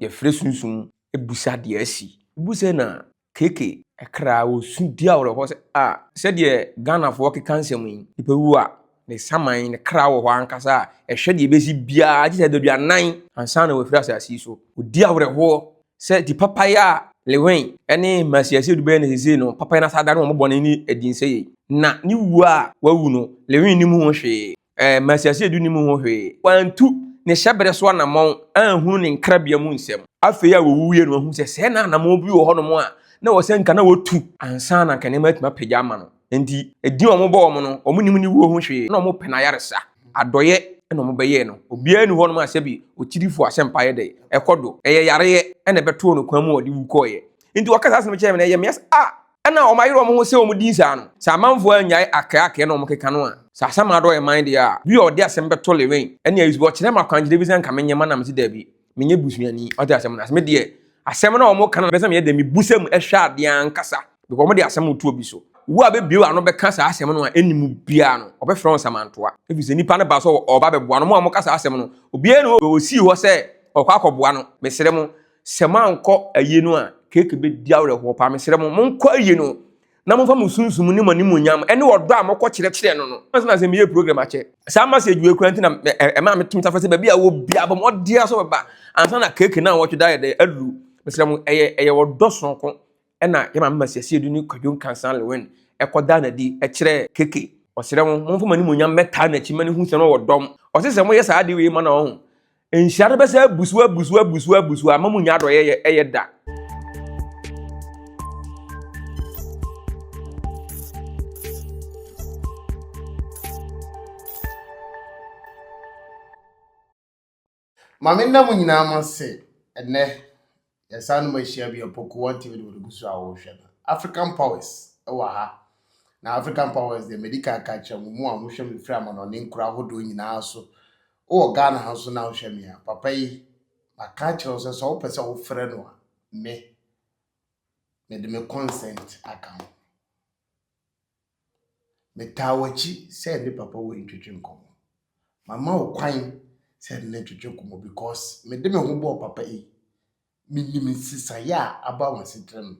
Yɛfrɛ sunsum bisa deɛ asi. Wobu na KK kra ɔsu di awerɛhoɔ sɛ ah sɛdeɛ Ghanafoɔ keka nsɛm yi, nipa wu a ne saman, ne kra wɔ hɔ ankasa a ɛhwɛ deɛ ɛbɛsi biara gye sɛ adaduanan ansa na wafiri asase yi so. Ɔdi awerɛhoɔ sɛ ti papayɛ a Lewin ne Masiasie du bɛyɛ no sesei no, papayɛ no asa adane wɔn bɔne ne adi nsɛeɛ. Na ne wuo a wawu no, Lewin nnim ho hwee. Ɛɛ, Masiasedu nnim ho hwee. Wantu ne hyɛberɛ so anammɔn anhunu ne nkrabea mu nsɛm. Afei a wɔwuiɛ no, wahu sɛ sɛɛ na anammɔn bi wɔ hɔnom a na ɛwɔ sɛ nka na wɔtu ansa na anka nneɛma atumi apagya ama no. Enti, edin a wɔbɔ wɔn no, wɔnnim ne wuo ho hwee, na wɔpɛ n'ayaresa. Adɔeɛ na wɔbɛyɛɛ no. Obiara nni hɔnom a sɛbi okyidifo asɛmpa yɛ dɛn? Ɛkɔ do. Ɛyɛ yareɛ na ɛbɛtoo no kwan mu a ɔde wu kɔeɛ. Enti wɔka saa asɛm kyerɛɛ me no, ɛyɛ me ya sɛ, ah! Ɛna wɔn ayere wɔn ho sɛ wɔn di nsaa no, sɛ amanfoɔ annyae akɛakɛ na wɔkeka no a, sɛ asɛm adɔ yɛ man deɛ a, bi a ɔde asɛm bɛto Lewin ɛne Ayusu, ɔkyerɛ me akwankyerɛ bi sɛ nka menyɛ ma na mese daabi, menyɛ busuani, wate asɛm no ase, me deɛ asɛm no a wɔka no mepɛ sɛ meyɛ dɛn, mebusa mu hwɛ adeɛ ankasa, because wɔde asɛm reto obi so. Wo a bɛbue w'ano bɛka saa asɛm no a ɛnni mu biara no, ɔbɛfrɛ wo nsamantoa, ɛfiri sɛ nipa no ba sɛ ɔreba abɛboa no, mo a moka saa asɛm no, obiara nni hɔ a ɔsii hɔ sɛ ɔrekɔ akɔboa no, mesrɛ mo, Sɛ moankɔ ayie no a, Keeke bɛdi awerɛhoɔ paa. Mesrɛ mo, monkɔ ayie no na momfa mo sunsum ne mo animuonyam ne ɔdɔ a mokɔ kyerɛkyerɛ no no. Ansa na sɛ meyɛ program akyɛ. Saa message wei koraa nti na ɛmaa metumi tafa sɛ baabi a wɔ biara bɔ mmɔden ara sɛ wɔbɛba ansa na keeke no a wɔtwe da ayɛ dɛ aduru. Mesrɛ mo, ɛyɛ ɛyɛ ɔdɔ soronko ɛna yɛ maame Masi Asiedu ne Kwadwo Nkansah Lewin ɛkɔdaa no adi kyerɛɛ Keke. Ɔsrɛ mo, momfa mo animuonyam mmɛtaa n'akyi ma no hu sɛ na ɔwɔ dɔm. Ɔse sɛ moyɛ saa ade wei ma no a ɔho Nhyira no bɛsɛ abu so abu so abu so abu so ama mu nya adɔyɛ yɛ ɛyɛ da. Ma me nna mo nyinaa mo ase ɛnɛ yɛsan no mahyia bi Opoku One TV de wɔde gu so a wɔrehwɛ no African Powers ɛwɔ ha na African Powers deɛ medi kan ka kyerɛ mo mo a mohwɛ me firi amanɔne nkuro ahodoɔ nyinaa so Wowɔ Ghana ha nso na wohwɛ me a, papa yi, maka akyerɛ wo sɛ sɛ wopɛ sɛ wofrɛ no a, me, mede me consent aka ho. Metaa w'akyi sɛ ne papa wei ntwetwe nkɔmmɔ. Mama wo kwan sɛ ne ntwetwe nkɔmmɔ because mede me ho bɔɔ papa yi. Menim nsesaeɛ a aba wɔn asetena mu.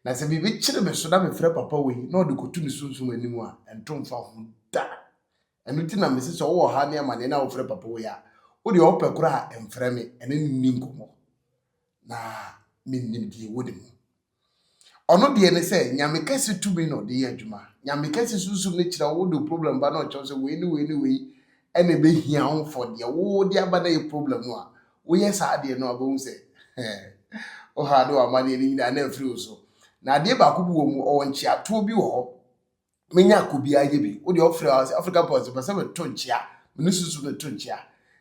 Na sɛ biribi kyere me so na mefrɛ papa wei na ɔde kɔto ne sunsum anim a, ɛnto mfa ho da. Ɛno nti na mese sɛ wowɔ ɔhaw ne amaneɛ na wofrɛ papa wei a, wo deɛ wopɛ koraa a mfrɛ me, ɛne no nni nkɔmmɔ. Na menim deɛ ɛwɔ ne mu. Ɔno deɛ ne sɛ Nyame kɛse tumi na ɔde yɛ adwuma. Nyame kɛse sunsum no kyerɛ wo wode problem ba na ɔkyerɛ wo sɛ wei ne wei ne wei ɛna ɛbɛhia wo for deɛ wode aba na ɛyɛ problem no a, woyɛ saa adeɛ no a wobɛhu sɛ wo haw ne w'amanneɛ no nyinaa na afiri wo so. Na adeɛ baako bi wɔ mu, ɔwɔ nkyeatoɔ bi wɔ hɔ. Menya akɔ biara yɛ bi. Wo deɛ ɔfrɛ wo sɛ African Power sɛ pɛ sɛ meto nkyea, me ne sunsum no to nkyea.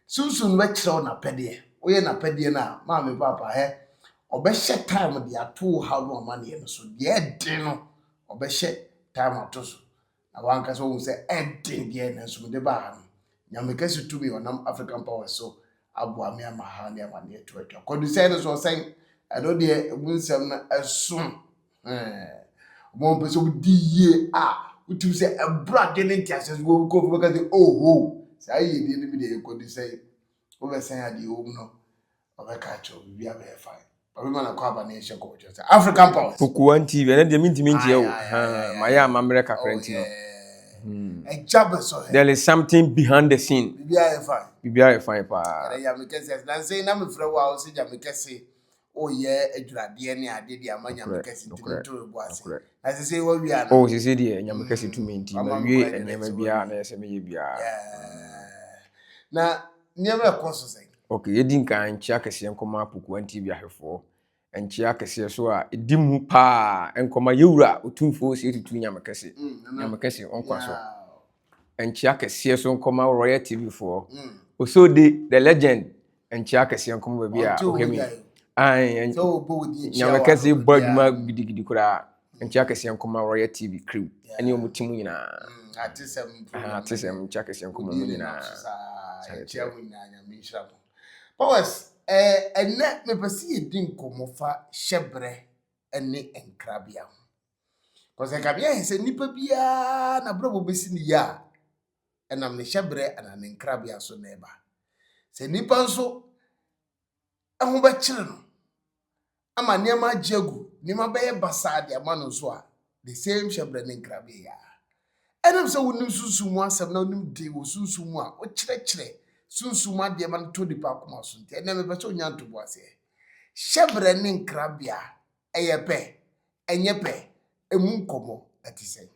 Sunsum no bɛkyerɛ wo n'apɛdeɛ. Woyɛ n'apɛdeɛ no a, maame paapa hɛ, ɔbɛhyɛ time de ato wo haw ne w'amanneɛ no so. Deɛ ɛden no, ɔbɛhyɛ time ato so. Na wankasa wahu sɛ ɛden deɛ nanso mede baa ha no, Nyame kɛse tumi a ɔnam African Power so aboa me ama haw ne amanneɛ to atwa. Kwadu sɛn no so ɔsɛn, ɛno deɛ emu nsɛm no ɛso. Wɔn mpɛ sɛ wɔdi yie a wotumi sɛ ɛboro adwene ne nteaseɛ so wɔn nkurɔfoɔ bɛka sɛ oho saa yiedie no bi deɛ yɛkɔdi sɛn wobɛsɛn adeɛ wɔ mu no ɔbɛka akyerɛ wo biribi abɛyɛ fine ɔbɛma no kɔ aba ne yɛhyɛ kɔmɔ kyerɛ sɛ African powers. Pokuwa nti ɛnɛ deɛ mentumi ntie o mayɛ amammerɛ kakra nti no. Ɛgya bɛsɔ hɛ. There is something behind the scene. Biribiara yɛ fine. Biribiara yɛ fine paa. Ɛnɛ Nyame kɛse nansa yi na mefrɛ wo a wo sɛ Nyame kɛse woyɛ adwiradeɛ ne adeɛ de ama Nyame kɛse nti meto me bo ase. Na sese wawie ana? Oh sese deɛ Nyame kɛse tumi nti mawie nneɛma biara na ɛsɛ meyɛ biara. Na nneɛma ɛkɔ so sɛn? Ok, yɛdi nkan nkyea kɛseɛ nkɔma Apokuwa TV ahwɛfoɔ. Nkyea kɛseɛ so a ɛdi mu paa nkɔma yɛwura Otumfoɔ Osei Tutu Nyame kɛse. Nyame kɛse ɔnkwa so. Nkyea kɛseɛ so nkɔma Royal TV foɔ. Osode the legend nkyea kɛseɛ nkɔma baabi a ɔhwɛ mi. Nyame kɛse bɔ adwuma gidigidi koraa. Nkyea kɛseɛ nkɔma Royal TV crew ɛne wɔn ti mu nyinaa. Atesɛm nkyea kɛseɛ nkɔma mu nyinaa. Powers, ɛnɛ mepɛ sɛ yɛdi nkɔmmɔ fa hyɛberɛ ne nkrabea ho. Because nkrabea yɛ sɛ nnipa biara n'abrabɔ bɛsi ne yie a, ɛnam ne hyɛberɛ anaa ne nkrabea so na ɛba. Sɛ nnipa nso ho bɛkyere no ama nneɛma agye agu, nneɛma bɛyɛ basaa de ama no nso a, the same hyɛbrɛ ne nkrabea yi ara. Ɛnam sɛ wonim sunsum mu asɛm na wonim de wɔ sunsum mu a, wokyerɛkyerɛ sunsum mu adeɛ ma no tɔ nipa akoma so nti, ɛnnɛ mepɛ sɛ onya ntoboaseɛ. Hyɛbrɛ ne nkrabea, ɛyɛ pɛ? Ɛnyɛ pɛ? Emu nkɔmmɔ ɛte sɛn?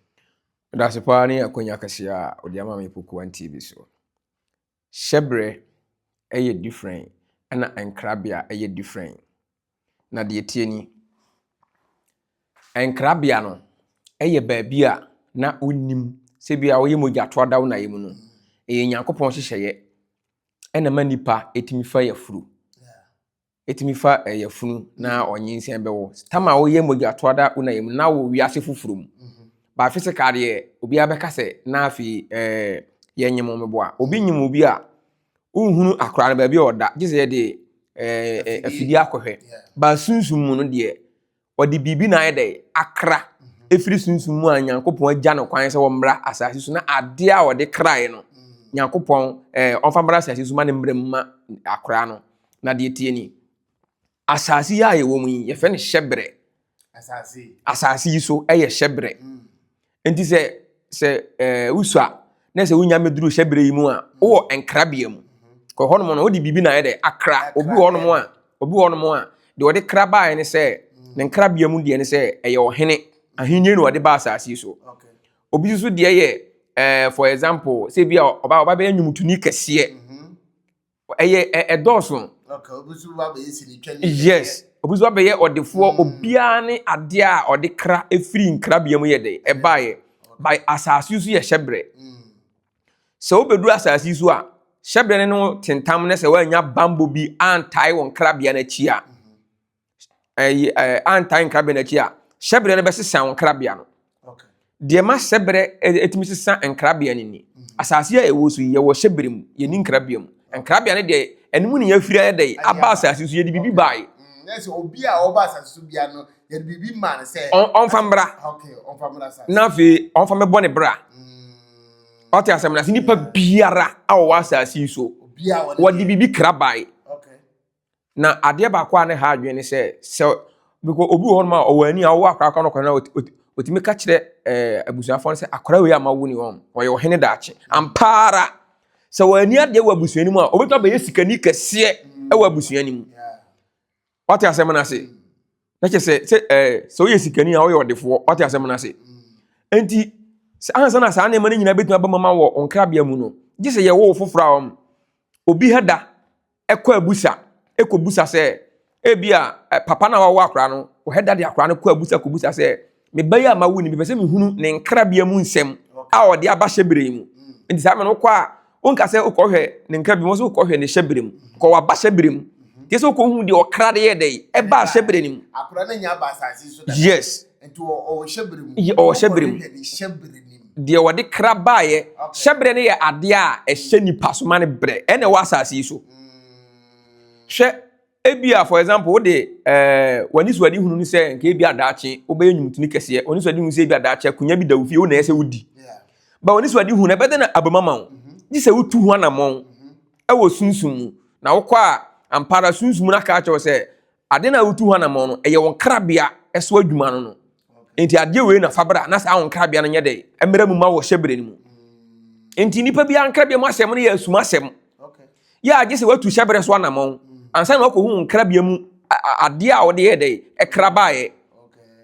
Meda ase paa ne akwanya kɛseɛ a wode ama me Pokuan TV so. Hyɛbrɛ yɛ different ɛna nkrabea yɛ different. Na deɛ ɛteɛ ni, nkrabea no yɛ baabi a na wonnim sɛ bi a woyɛ mogyatoa da wo na yɛ mu no, ɛyɛ Nyankopɔn nhyehyɛeɛ ɛna ma nipa ɛtumi fa yafuru. Ɛtumi fa yafunu na ɔnyinsɛn bɛwɔ. Tam a woyɛ mogyatoa da wo na yɛ mu na wɔ wiase foforɔ mu. Ba physical deɛ obiara bɛka sɛ na afei ɛɛ yɛnyem wo meboa. Obi nyem obi a wonhunu akora no baabi a ɔda gye sɛ yɛde ɛɛ afidie akɔhwɛ. Ba sunsum mu no deɛ ɔde biribi na ayɛ dɛ akra ɛfiri sunsum mu a Nyankopɔn agya no kwan sɛ wɔmmra asase so na adeɛ a ɔde kraeɛ no Nyankopɔn ɛɛ ɔmfa mmra asase so ma ne mmra mu ma akora no. Na deɛ tie ni, asase yi a yɛwɔ mu yi yɛfrɛ no hyɛbrɛ. Asase yi so yɛ hyɛbrɛ. Nti sɛ sɛ ɛɛ wosua na sɛ wonya mɛduru hyɛbrɛ yi mu a wowɔ nkrabea mu. Kɔ hɔnom no wode biribi na ayɛ dɛ akra. Obi wɔ hɔnom a obi wɔ hɔnom a deɛ ɔde kra baeɛ ne sɛ ne nkrabea mu deɛ ne sɛ ɛyɛ ɔhene ahenni na ɔde ba asase yi so. Obi nso deɛ yɛ ɛɛ for example sɛ bi a ɔba ɔba bɛyɛ nnwomtoni kɛseɛ. Ɛyɛ ɛdɔɔso. Yes, obi nso abɛyɛ ɔdefoɔ. Obiara ne adeɛ a ɔde kra efiri nkrabea mu yɛ dɛ ɛbaeɛ. By asase so yɛ hyɛbrɛ. Sɛ wobɛduru asase so a, hyɛbrɛ no ne tentam ne sɛ woanya bambɔ bi antae wɔ nkrabea no akyi a, ɛyi ɛɛ antae nkrabea no akyi a, hyɛbrɛ no bɛsesa wo nkrabea no. Deɛ ma hyɛbrɛ ɛtumi sesa nkrabea no ni. Asase a ɛwɔ so yi, yɛwɔ hyɛbrɛ mu, yɛni nkrabea mu. Nkrabea no deɛ, ɛno mu ne yɛafiri ayɛ dɛ aba asase so, yɛde biribi baeɛ. Obi a ɔba asase so bia no, yɛde biribi maa no sɛ ɔmfa mmra. Na afei ɔmfa mmɛbɔ ne bra. Ɔte asɛm no ase, nipa biara a ɔwɔ asase yi so, wɔde biribi kra baeɛ. Na adeɛ baako a ne ha adwene ne sɛ, sɛ because obi wɔ hɔnom a ɔwɔ ani a ɔwɔ akora akora no kwan na ɔtumi ka kyerɛ ɛɛ abusuafoɔ no sɛ akora wei a ma wo ni wɔn ɔyɛ ɔhene daakye. Ampa ara sɛ wɔn ani adeɛ wɔ abusua no mu a, obetumi abɛyɛ sikani kɛseɛ ɛwɔ abusua no mu. Wate asɛm no ase? Na kyerɛ sɛ sɛ ɛɛ sɛ woyɛ sikani a woyɛ ɔdefoɔ. Wate asɛm no ase? Nti sɛ ansa na saa nneɛma no nyinaa betumi aba mama wɔ nkrabea mu no, gye sɛ yɛwɔ wo foforɔ a wɔn obi ha da kɔ abusa kɔbusa sɛ ebia papa no a wawo akwadaa no ɔhɛ da de akwadaa no kɔ abusa kɔbusa sɛ me ba yi a mawo ni mepɛ sɛ mehunu ne nkrabea mu nsɛm a ɔde aba hyɛberɛ yi mu. Nti saa mmerɛ no wokɔ a wonka sɛ wokɔhwɛ ne nkrabea mu, sɛ wokɔhwɛ ne hyɛberɛ mu kɔ waba hyɛberɛ mu nti sɛ wokɔhu deɛ ɔkra de yɛ dɛ ɛba hyɛberɛ no mu. Akwadaa no nya aba asase so dada. Yes. Nti ɔwɔ hyɛberɛ mu. Ɔwɔ hyɛberɛ mu. Deɛ wɔde kra baeɛ. Hyɛberɛ no yɛ adeɛ a ɛhyɛ nipa so ma no brɛ. Ɛna ɛwɔ asase yi so. Hwɛ, ebia for example, wode ɛɛ w'ani so ade hunu no sɛ nka ebia daakye wobɛyɛ nnwomtoni kɛseɛ. W'ani so ade hunu sɛ ebia daakye akonnwa bi da wo fie, wo na ɛyɛ sɛ wodi. Ba w'ani so ade hunu no, ɛbɛdɛ na abam ama wo. Gye sɛ wotu ho anammɔn ɛwɔ sunsum mu. Na wokɔ a, ampa ara sunsum no aka akyerɛ wo sɛ Ade no a wotu ho anammɔn no, ɛyɛ wo nkrabea so adwuma no no. Enti adeɛ wei na fa bra na saa wo nkrabea no nyɛ dɛ mmra mu ma wɔ hyɛberɛ no mu. Enti nnipa biara nkrabea mu asɛm no yɛ asum asɛm. Yɛ a gye sɛ woatu hyɛberɛ so anammɔn ansa na woakɔhu wo nkrabea mu adeɛ a wɔde yɛ dɛ ɛkra baeɛ.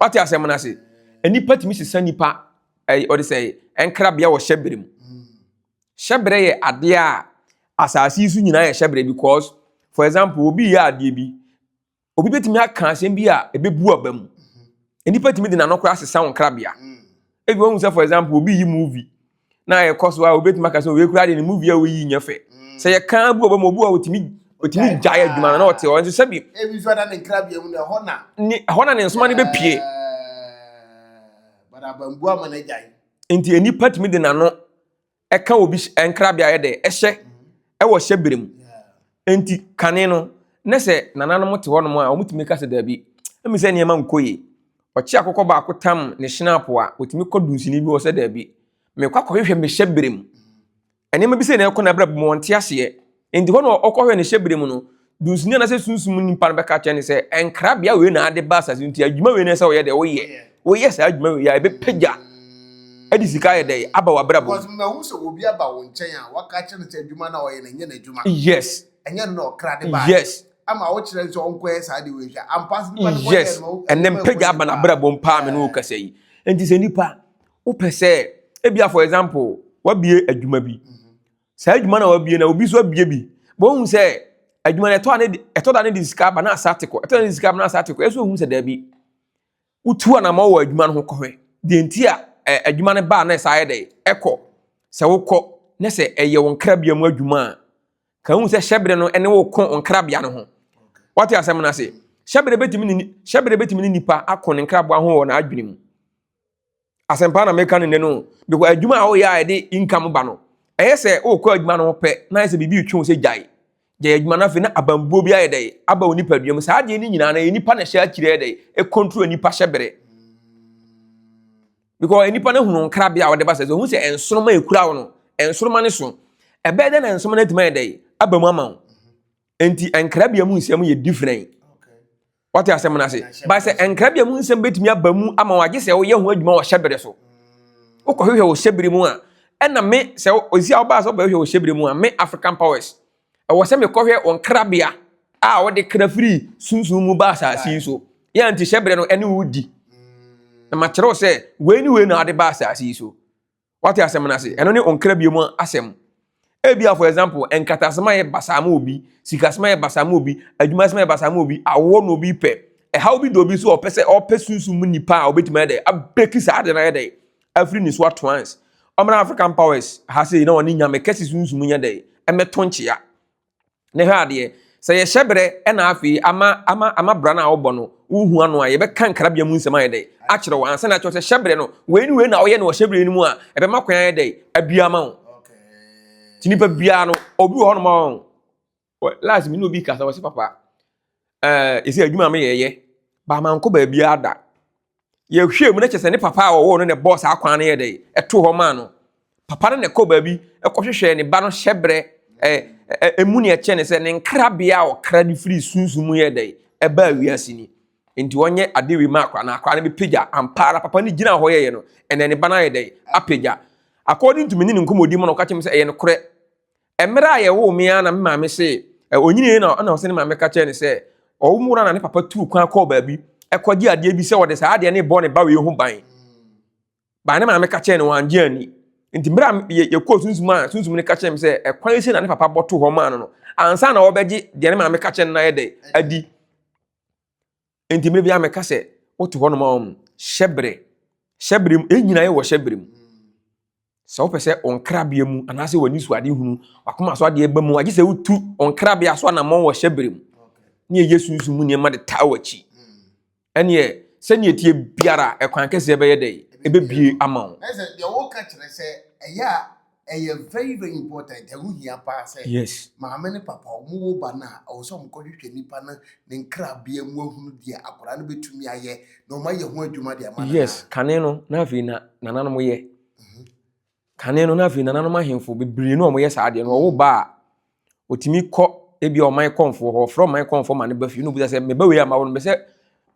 Wate asɛm no ase? Nnipa tumi sesa nnipa ɔde sɛ nkrabea wɔ hyɛberɛ mu. Hyɛbrɛ yɛ adeɛ a asase yi so nyinaa yɛ hyɛbrɛ because for example obi yɛ adeɛ bi, obi bɛtumi aka asɛm bi a ɛbɛbu aba mu. Nnipa tumi de n'ano koraa sesa wɔn krabea. Ebi wɔn sɛ for example obi yi movie na ɛkɔ so a obi bɛtumi aka sɛ obi koraa deɛ ne movie a oyi nyɛ fɛ. Sɛ yɛka bu aba mu obi a otumi otumi gyae adwuma no na ɔte hɔ nso sɛbi. Ebi nso ada ne nkrabea mu na ɛhɔ na. Ne ɛhɔ na ne nsoma no bɛpie. But abambu ama no agyae. Nti nnipa tumi de n'ano ɛka obi nkrabea yɛ dɛ ɛhyɛ ɛwɔ hyɛberɛ mu. Nti kane no ne sɛ nananom te hɔnom a wɔtumi ka sɛ daabi, ɛmi sɛ nneɛma nkɔ yie. Ɔkye akokɔ baako tam ne hyenapo a, wɔtumi kɔ dunsini bi hɔ sɛ daabi, mekɔ akɔhwehwɛ me hyɛberɛ mu. Nneɛma bi sɛ na ɛkɔ n'abrabɔ mu wɔnte aseɛ. Nti hɔ na ɔkɔhwɛ ne hyɛberɛ mu no, Dunsini anaasɛ sunsum nipa no bɛka kyerɛ ne sɛ nkrabea wei na ade ba asase nti adwuma wei na ɛsɛ woyɛ dɛ woyɛ. Woyɛ saa adwuma wei a ɛbɛpagya ɛde sika ayɛ dɛ aba w'abrabɔ mu. Because mahu sɛ obi aba wo nkyɛn a waka kyerɛ no sɛ adwuma no a ɔyɛ no ɛnyɛ n'adwuma. Ɛnyɛ no na ɔkra de baeɛ. Ama wokyerɛ no sɛ ɔnkɔyɛ saa de wei hwɛ. Ampa sɛ nipa no kɔyɛɛ no Ɛnɛ mpagya aba n'abrabɔ mu paa me ne wo kasa yi. Nti sɛ nipa wopɛ sɛ ebia, for example, wabie adwuma bi. Saa adwuma na wabie na obi nso abie bi. But wohu sɛ adwuma no ɛtɔ a ne ɛtɔ da ne de sika aba na asa ate kɔ. Ɛtɔ da ne de sika aba na asa ate kɔ. Ɛsɛ ohun sɛ daabi. Wotu anamɔ wɔ adwuma no ho kɔhwɛ. Deɛ nti a adwuma no baa na ɛsa ayɛ dɛ ɛkɔ. Sɛ wokɔ na sɛ ɛyɛ wo nkrabea mu adwuma a, ka hu sɛ hyɛbrɛ no ne wo ko nkrabea no ho. Wate asɛm no ase? Hyɛbrɛ bɛtumi ne nipa ako ne nkraboa ho wɔ n'adwene mu. Asɛmpa na meka no nnɛ no, because adwuma a woyɛ a ɛde income ba no, ɛyɛ sɛ wokɔ adwuma no ho pɛ na ayɛ sɛ biribi retwe wo sɛ gyae. Gyae adwuma no, afei na abambuo bi ayɛ dɛ aba wo nipadua mu. Saa adeɛ no nyinaa no, ɛyɛ nipa na ɛhyɛ akyire ayɛ dɛ ɛcontrol nipa hyɛbrɛ. Because nipa no hunu nkrabea a wɔde ba sɛ ohun sɛ nsoroma ekura wo no, nsoroma no so. Ɛbɛyɛ dɛ na nsoroma no atumi ayɛ dɛ aba mu ama wo. Nti nkrabea mu nsɛm yɛ different. Wate asɛm no ase? Ba sɛ nkrabea mu nsɛm bɛtumi aba mu ama wo agye sɛ woyɛ ho adwuma wɔ hyɛbrɛ so. Wokɔhwehwɛ wɔ hyɛbrɛ mu a, ɛna me sɛ osi a wobaa sɛ wobɛhwehwɛ wɔ hyɛbrɛ mu a, me African Powers, ɛwɔ sɛ mekɔhwɛ wɔn nkrabea a wɔde kra firi sunsum mu ba asase yi so. Yɛ nti hyɛbrɛ no ɛne wo di. Na makyerɛ wo sɛ wei ne wei na ade ba asase yi so. Wate asɛm no ase? Ɛno ne nkrabea mu asɛm. Ebia, for example, nkatasɛm ayɛ basaa ma obi, sikasɛm ayɛ basaa ma obi, adwumasɛm ayɛ basaa ma obi, awoɔ na obi pɛ. Ɛhaw bi da obi so a ɔpɛ sɛ ɔpɛ sunsum mu nipa a obetumi ayɛ dɛ abeki saa ade no ayɛ dɛ afiri ne so ato ans. Ɔmmra African Powers ha sei na ɔne Nyame kɛse sunsum nyɛ dɛ ɛmɛto nkyea. Ne hwɛ adeɛ, sɛ yɛhyɛ berɛ ɛna afei ama bra no a wobɔ no wohu ano a, yɛbɛka nkrabea mu nsɛm ayɛ dɛ akyerɛ wo ansa na akyerɛ sɛ hyɛ berɛ no wei ne wei na ɔyɛ no wɔ hyɛ berɛ no mu a ɛbɛma kwan ayɛ dɛ abia ma wo. Nti nipa biara no, obi wɔ hɔnom a last me ne obi kasa, wɔ sɛ papa ɛsɛ adwuma a meyɛyɛ ba mankɔ baabiara da. Yɛhwɛ mu no kyerɛ sɛ ne papa a ɔwɔ no na ɛbɔɔ saa kwan no yɛ dɛ ɛto hɔ maa no. Papa no na ɛkɔ baabi ɛkɔhwehwɛ ne ba no hyɛbrɛ ɛ emu ne ɛkyɛ ne sɛ ne nkrabea a ɔkra de firi sunsum mu yɛ dɛ ɛbaa wiase ni. Nti wɔnyɛ ade wei ma akora na akora no bɛpagya. Ampa ara papa no gyina hɔ yɛyɛ no, ɛnɛ ne ba no ayɛ dɛ apagya. According to me ne ne nkɔmmɔdi mu no, ɔka kyerɛ me sɛ ɛyɛ nokorɛ. Mmerɛ a yɛwoo me ara na me maame se onyini na ɔna ɔsɛ ne maame ka kyerɛ ne sɛ ɔwo mu na ne papa tuu kwan kɔɔ baabi ɛkɔgye adeɛ bi sɛ ɔde saa adeɛ no bɔ ne ba wei ho ban. Ba ne maame ka kyerɛ no, wangye ani. Nti mmerɛ a yɛkɔɔ sunsum a sunsum no ka kyerɛ me sɛ ɛkwan si na ne papa bɔto hɔ maa no ansa na ɔbɛgye deɛ ne maame ka kyerɛ no na ayɛ dɛ adi. Nti mmerɛ bi a meka sɛ wote hɔ nom a wɔn hyɛbrɛ hyɛbrɛ mu, ɛn nyinaa yɛ wɔ hyɛbrɛ mu. Sɛ wopɛ sɛ wo nkrabea mu anaasɛ w'ani so ade hunu, wakoma so adeɛ ba mu, agye sɛ wotu wo nkrabea so anammɔn wɔ hyɛbrɛ mu ne ɛyɛ sunsum mu nneɛma de taa w'akyi. Ɛneɛ sɛdeɛ tie biara, ɛkwan kɛseɛ bɛyɛ dɛ ɛbɛbie ama wo. Ɛsɛ deɛ wɔka kyerɛ sɛ ɛyɛ a ɛyɛ very very important, ɛho hia paa sɛ maame ne papa ɔmo wo ba no a, ɛwɔ sɛ ɔmo kɔhwehwɛ nipa no ne nkrabea mu ahunu deɛ akwadaa no bɛtumi ayɛ na ɔmo ayɛ ho adwuma de ama no. Yes, kane no na afei na nananom yɛ. Kane no na afei nananom ahemfo bebree no a wɔyɛ saa adeɛ no, ɔwo ba a ɔtumi kɔ ebi a ɔman kɔnfoɔ hɔ, ɔfrɛ ɔman kɔnfoɔ ma ne ba fie na obisa sɛ meba wei ama wo no, mɛ sɛ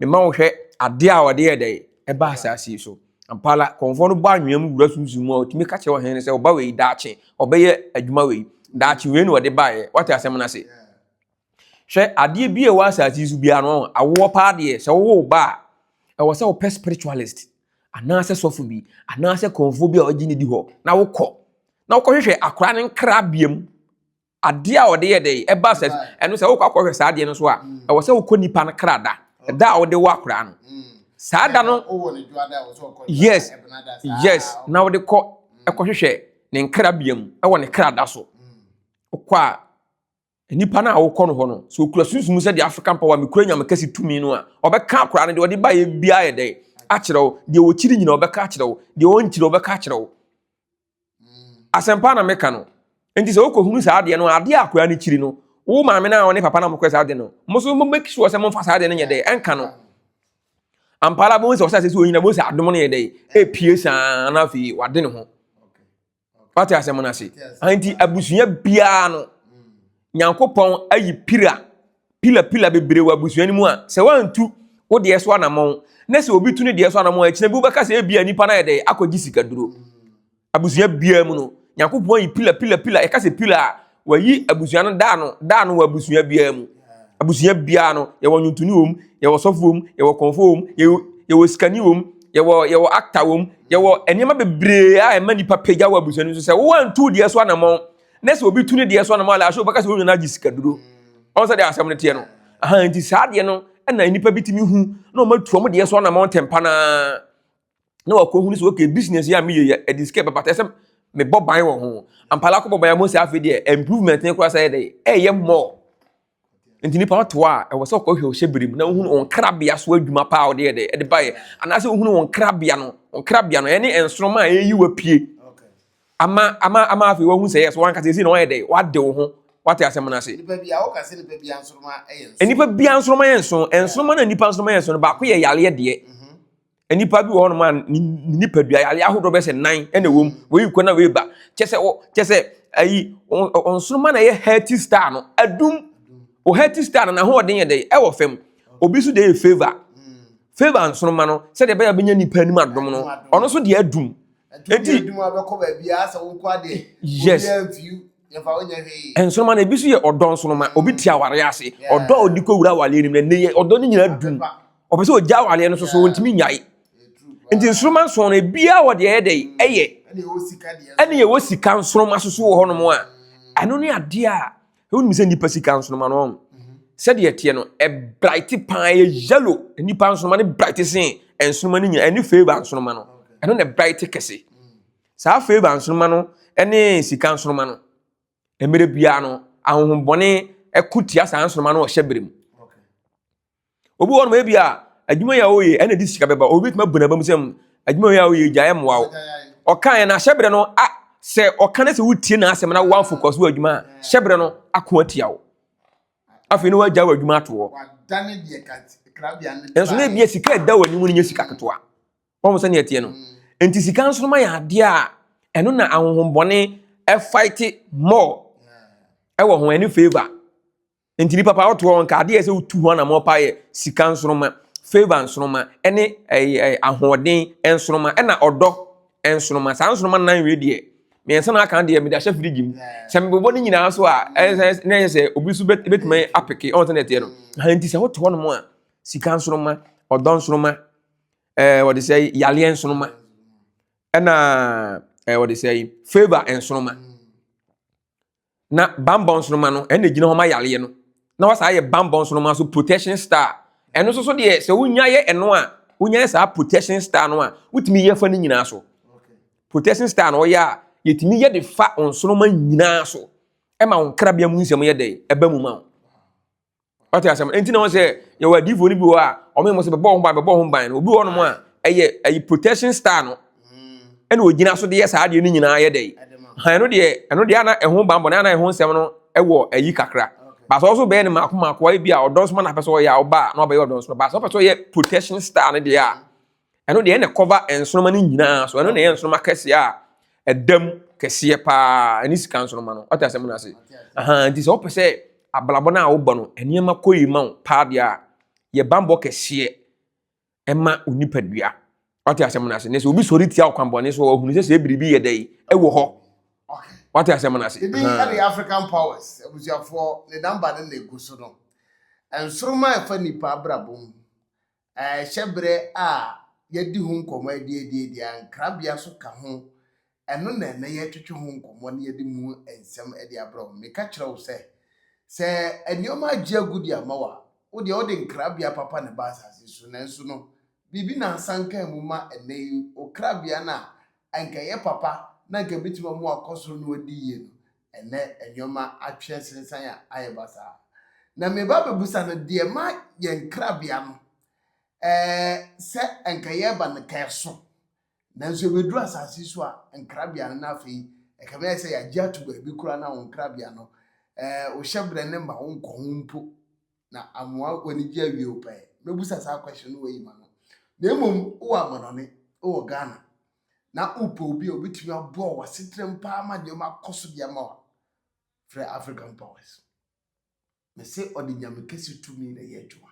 mema wo hwɛ adeɛ a ɔde yɛ dɛ ɛba asase yi so. Ampala kɔnfoɔ no bɔ anwea mu wura sunsun mu a, ɔtumi ka kyerɛ ɔhene no sɛ ɔba wei daakye ɔbɛyɛ adwuma wei, daakye wei na ɔde baeɛ. Wate asɛm no ase? Hwɛ, adeɛ bi a ɛwɔ asase yi so biara no, awoɔ paa deɛ, sɛ wowɔ ba a, ɛwɔ sɛ wopɛ spiritualist anaasɛ sɔfo bi anaasɛ kɔnfoɔ bi a ɔgye ne di hɔ na wokɔ na wokɔhwehwɛ akora ne nkrabea mu adeɛ a ɔde yɛ dɛ ɛba sɛ ɛno. Sɛ wokɔ akɔhwɛ saa adeɛ no so a, ɛwɔ sɛ wokɔ nipa no kra da ɛda a wode wɔ akora no saa da no. Yes, na wode kɔ ɛkɔhwehwɛ ne nkrabea mu ɛwɔ ne kra da so. Wokɔ a, nipa no a wokɔ no hɔ no, sɛ okura sunsum sɛ deɛ African Power mekura Nyame kɛse tumi no a, ɔbɛka akora no deɛ ɔde baeɛ biara yɛ dɛ akyerɛ wo. Deɛ ɔkyiri nyina ɔbɛka akyerɛ wo, deɛ ɔnkyiri ɔbɛka akyerɛ wo. Asɛmpa na meka no. Nti sɛ wokɔhunu saa adeɛ no, adeɛ a akora no kyiri no, wo maame no a ɔne papa no a mokɔ saa adeɛ no, mo so mo make sure sɛ momfa saa adeɛ no nyɛ dɛ ɛnka no. Ampa ara bɛhu sɛ ɔsɛ sɛ ɔnyina, bɛhu sɛ adom no yɛ dɛ ɛpie saa na afei wade ne ho. Wate asɛm no ase? Nti abusua biara no, Nyankopɔn ayi pira. Pila pila bebree wɔ abusua no mu a, sɛ woantu wo deɛ so anammɔn, na sɛ obi tu ne deɛ so anammɔn a, akyina bi wobɛka sɛ ebia nipa no ayɛ dɛ akɔgye sikaduro. Abusua biara mu no, Nyankopɔn ayi pila pila pila. Yɛka sɛ pila a, wayi abusua no daa no daa no wɔ abusua biara mu. Abusua biara no, yɛwɔ nnwontoni wɔ mu, yɛwɔ sɔfo wɔ mu, yɛwɔ kɔnfo wɔ mu, yɛwɔ yɛwɔ sikani wɔ mu, yɛwɔ yɛwɔ actor wɔ mu, yɛwɔ nneɛma bebree a ɛma nipa pagya wɔ abusua no mu. So sɛ woantu deɛ so anammɔn, na sɛ obi tu ne deɛ so anammɔn a, laahwɛ wobɛka sɛ wɔn nyinaa gye sikaduro. Ɔn sɛ deɛ asɛm no teɛ no. Aha, nti saa deɛ no ɛna nnipa bi tumi hu na wɔn atu wɔn deɛ so anammɔn tɛmpa naa. Na wakɔhunu sɛ okay business yi a meyɛ yɛ ɛde sika bɛba sɛ mebɔ ban wɔ ho ampala akɔbɔ ban mu sɛ afei deɛ improvement ne koraa sɛ ɛyɛ dɛ ɛyɛ more nti nipa ɔto a ɛwɔ sɛ ɔkɔhwɛ ɔhyɛ bere mu na ohunu wɔn krabea so adwuma paa ɔde yɛ dɛ ɛde baeɛ anaasɛ ohunu wɔn krabea no wɔn krabea no ɛne nsoroma a ɛyi wapue ama ama ama afei wahu sɛ yɛ so wankasa esi na wayɛ dɛ wade wo ho wate asɛm no ase. Nipa bi a woka sɛ nipa bi nsoroma yɛ nson. Nipa bi nsoroma yɛ nson nsoroma na nipa nsoroma yɛ nson baako yɛ yareɛ deɛ. Nnipa bi wɔ hɔnom a ne nipadua yare ahodoɔ bɛsɛ nan na ɛwɔ mu wei kɔ na wei ba kyɛ sɛ kyɛ sɛ ayi nsoroma na ɛyɛ healthy star no adum o healthy star no n'ahoɔden yɛ dɛ ɛwɔ fam obi nso deɛ yɛ favour favour nsoroma no sɛdeɛ ɛbɛyɛ bɛnya nipa anim adom no ɔno nso deɛ adum eti yes nsoroma no ebi nso yɛ ɔdɔ nsoroma obi te aware ase ɔdɔ a ɔde kɔ wura aware anim na ne yɛ ɔdɔ no nyinaa dum. Ɔpɛ sɛ ɔgya awareɛ no so so ɔntumi nnyae. Nti nsoroma nson no ebiara wɔ deɛ ɛyɛ dɛ ɛyɛ. Ɛne yɛwɔ sika nsoroma soso wɔ hɔnom a ɛno ne adeɛ a wonim sɛ nnipa sika nsoroma no ɔn sɛdeɛ ɛteɛ no ɛbright paa ɛyɛ yellow nnipa nsoroma no bright sen nsoroma no nyinaa ɛne favour nsoroma no ɛno na ɛbright kɛse saa favour nsoroma no ɛne sika nsoroma no mmerɛ biara no ahonhommɔne ɛko tia saa nsoroma no ɔhyɛ bere mu. Obi wɔ hɔnom ebi a adwuma yi a ɔyɛ ɛna ɛde sika bɛba. Obi betumi abu n'aba mu sɛ mm, adwuma yi a ɔyɛ gya ɛmmoa wo. Ɔka yɛn na hyɛbrɛ no a sɛ ɔka ne sɛ wotie n'asɛm na woamfokɔs wɔ adwuma a hyɛbrɛ no ako atia wo. Afei na wagya wɔ adwuma ato hɔ. Nso na ebia sika ɛda w'anim no nyɛ sika ketewa. Wɔn sɛ nea ɛteɛ no. Nti sika nsoroma yɛ adeɛ a ɛno na ahonhommɔne ɛfight more ɛwɔ ho ɛne favour. Nti nipa pa ɔtoɔ nka adeɛ sɛ wotu ho anamɔ pa yɛ sika nsoroma, favour nsoroma, ɛne ɛyɛ ahoɔden nsoroma, ɛna ɔdɔ nsoroma. Saa nsoroma nan wei deɛ, mmiɛnsa na aka deɛ mede ahyɛ firigye mu. Sɛ mebobɔ ne nyinaa so a, ɛsɛ na ɛyɛ sɛ obi nso bɛtumi apeke, ɔn sɛ na ɛteɛ no. Ha nti sɛ wote hɔnom a, sika nsoroma, ɔdɔ nsoroma, ɛɛ wɔde sɛ yaleɛ nsoroma, ɛna ɛɛ wɔde sɛ favour nsoroma. Na bambɔ nsoroma no ɛna gyina hɔ ma yareɛ no na wasa ayɛ bambɔ nsoroma so protection star ɛno nso so deɛ sɛ wonya yɛ ɛno a wonya yɛ saa protection star no a wotumi yɛ fa no nyinaa so protection star no ɔyɛ a yɛtumi yɛ de fa nsoroma nyinaa so ɛma wo nkrabea mu nsɛm yɛ dɛ ɛba mu ma wo. Wate asɛm nti na wɔn sɛ yɛwɔ adiifoɔ no bi wɔ a wɔn yɛ mo sɛ bɛbɔ ho ban bɛbɔ ho ban no obi wɔ nom a ɛyɛ ɛyɛ protection star no ɛna ogyina so de yɛ saa adeɛ no nyinaa yɛ dɛ han ɛno deɛ ɛno deɛ ana ɛho ban bɔ na ana ɛho nsɛm no ɛwɔ ɛyi kakra baasa ɔso bɛyɛ no mako mako ayɛ bi a ɔdɔ nso ma na apɛ sɛ ɔyɛ a ɔba a na ɔbɛyɛ ɔdɔ nso baasa ɔpɛ sɛ ɔyɛ protection star no deɛ a Ɛno deɛ ɛna cover nsoroma no nyinaa so. Ɛno na ɛyɛ nsoroma kɛseɛ a ɛda mu kɛseɛ paa ɛne sika nsoroma no. Ɔte asɛm no ase. Ahan nti sɛ wopɛ sɛ abrabɔ no a wobɔ no nneɛma kɔ yi ma wo paa deɛ a yɛ bammɔ kɛseɛ ɛma wo nipadua. Ɔte asɛm no ase. Na sɛ obi sɔre tia wo kwanbɔne so a ɔhunu sɛ sɛ biribi yɛ dɛ ɛwɔ hɔ. Wate asɛm no ase. Ebi ɛde African Powers abusuafoɔ ne namba no na egu so no. Nsoroma a ɛfa nipa abrabɔ mu Hyɛberɛ a yɛadi ho nkɔmmɔ adiadiadi a nkrabea nso ka ho, ɛno na ɛnnɛ yɛretwetwe ho nkɔmmɔ na yɛde mu nsɛm de abrɛ wo. Meka kyerɛ wo sɛ, sɛ nneɛma agye agu de ama wo a, wo deɛ wode nkrabea papa na ɛba asase so, nanso no, biribi na asanka mu ma ɛnnɛ yi wo krabea no a anka ɛyɛ papa na anka ɛbɛtumi ama wakɔ soro na wadi yie no, ɛnnɛ nneɛma atwe asensan a ayɛ basaa. Na meba abɛbusa no deɛ ma yɛn nkrabea no ɛɛ sɛ nka yɛreba no ka ɛso nanso ɛbɛduru asase so a nkrabea no na afei ɛkame ayɛ sɛ yɛagye ato baabi koraa na wo nkrabea no ɛɛ wo hyɛberɛ no ma wo nkɔ ho mpo na amoa w'ani gye awie wo pɛɛ. Mɛbusa saa question no wayi ma no. Na mmom wowɔ amanɔne wowɔ Ghana na wopɛ obi a obɛtumi aboa wɔ asetenam paa ma nneɛma akɔ so de ama wo a, frɛ African Powers. Mese ɔde Nyame kɛse tumi na ɛyɛ adwuma.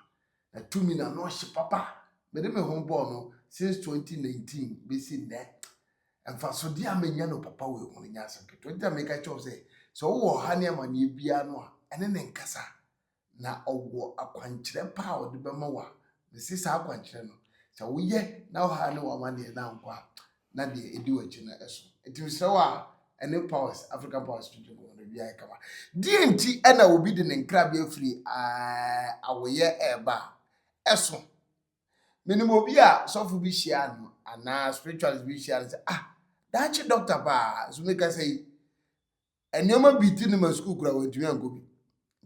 Na tumi no ano ɔhye papa. Mede me ho bɔɔ no since 2019 bɛsi nnɛ. Mfasodeɛ a menya no papa wei ho no nyɛ asɛm ketewa. Nti na meka kyerɛ wo sɛ, sɛ wowɔ ɔha ne amanneɛ biara no a, ɛne ne nkasa. Na ɔwɔ akwankyerɛ pa a ɔde bɛma wo a, mese saa akwankyerɛ no, sɛ woyɛ na ɔha ne w'amanneɛ no ankɔ a, na deɛ ɛdi w'akyi no ɛso. Nti mesrɛ wo a, ɛne Powers, African Powers twetwe nkɔmmɔ no biara kama. Deɛ nti ɛna obi de ne nkrabea firi awoyɛ ɛreba a, ɛso. Menim obi a sɔfo bi hyia no anaa spiritualist bi hyia no sɛ, ah, daakye dɔkta paa, nso meka sɛ yi, nneɛma bi ti no ma sukuu kura wɔntumi ankɔ bi.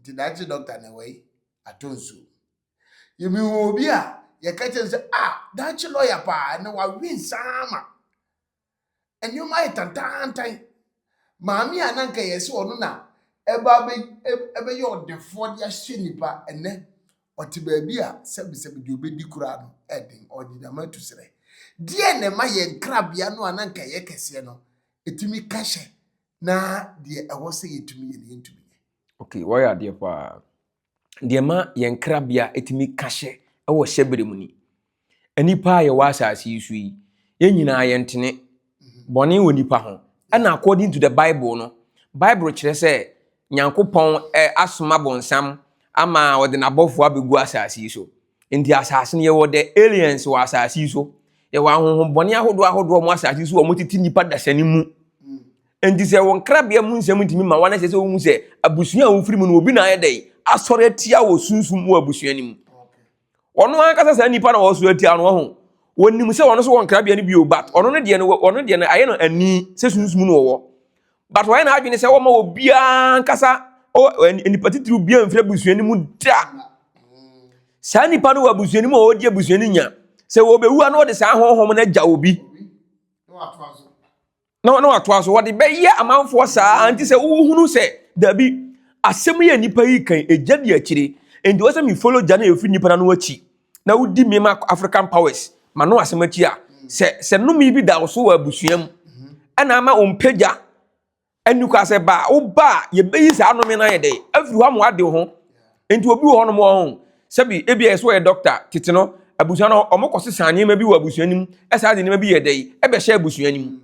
Nti daakye dɔkta na ɛwɔ yi, atɔ nsuo. Yɛmehu obi a yɛka kyerɛ no sɛ, ah, daakye lɔya paa, na wawe nsaa ma. Nneɛma ayɛ tantaantan. Maame a na nka yɛsɛ ɔno na ɛba ɛbɛyɛ ɔdefoɔ de ahyɛ nipa ɛnɛ ɔte baabi a sɛbisɛbi deɛ ɔbɛdi koraa no ɛden ɔde dama atu serɛ. Deɛ na ɛma yɛn nkrabea no a na nka yɛ kɛseɛ no ɛtumi ka hyɛ na deɛ ɛwɔ sɛ yɛtumi yɛ no yɛntumi nyɛ. Okay, wɔyɛ adeɛ paa. Deɛ ɛma yɛn nkrabea ɛtumi ka hyɛ ɛwɔ hyɛberɛ mu ni. Nnipa a yɛwɔ asase yi so yi, yɛn nyinaa yɛntene. Bɔne wɔ nipa ho. Ɛna according to the Bible no, Bible kyerɛ sɛ Nyankopɔn asoma bonsam ama ɔde n'abɔfoɔ abɛgu asase yi so. Nti asase no yɛwɔ the aliens wɔ asase yi so. Yɛwɔ ahonhommɔne ahodoɔ ahodoɔ wɔ asase yi so a wɔtete nipa dasani mu. Nti sɛ wɔn nkrabea mu nsɛm ntumi ma wɔn ahyɛ sɛ wɔhu sɛ abusua a wofiri mu no obi na ayɛ dɛ asɔre atia wɔ sunsum mu abusua no mu. Ɔno ankasa saa nipa na ɔso atia no ɔho. Wɔnim sɛ ɔno nso wɔ nkrabea no bio but ɔno no deɛ no ɔno deɛ no ayɛ no ani sɛ sunsum no ɔwɔ. But wɔayɛ n'adwene sɛ wɔma obiara ankasa nipa titiriw biara mfiri abusua no mu da. Saa nipa no wɔ abusua no mu a ɔredi abusua no nya. Sɛ wɔbɛwu a na ɔde saa honhom no agya obi. Na na watoa so wɔde bɛyɛ amanfoɔ saa nti sɛ wohunu sɛ dabi asɛm yɛ nipa yi kan egya di akyire nti wɔ sɛ mi follow gya na efiri nipa no akyi na wodi mi ma African powers ma no asɛm akyi a sɛ sɛ nnome bi da wo so wɔ abusua mu ɛna ama wɔn mpagya ɛnu kɔ asɛ ba wo ba a yɛbɛyi saa nnome no ayɛ dɛ afiri hɔ ama wade wo ho nti obi wɔ hɔnom ɔho sɛbi ebi ɛsɛ ɔyɛ dɔkta tete no abusua no ɔmo kɔ sesa nneɛma bi wɔ abusua no mu ɛsaa de nneɛma bi yɛ dɛ ɛbɛhyɛ abusua no mu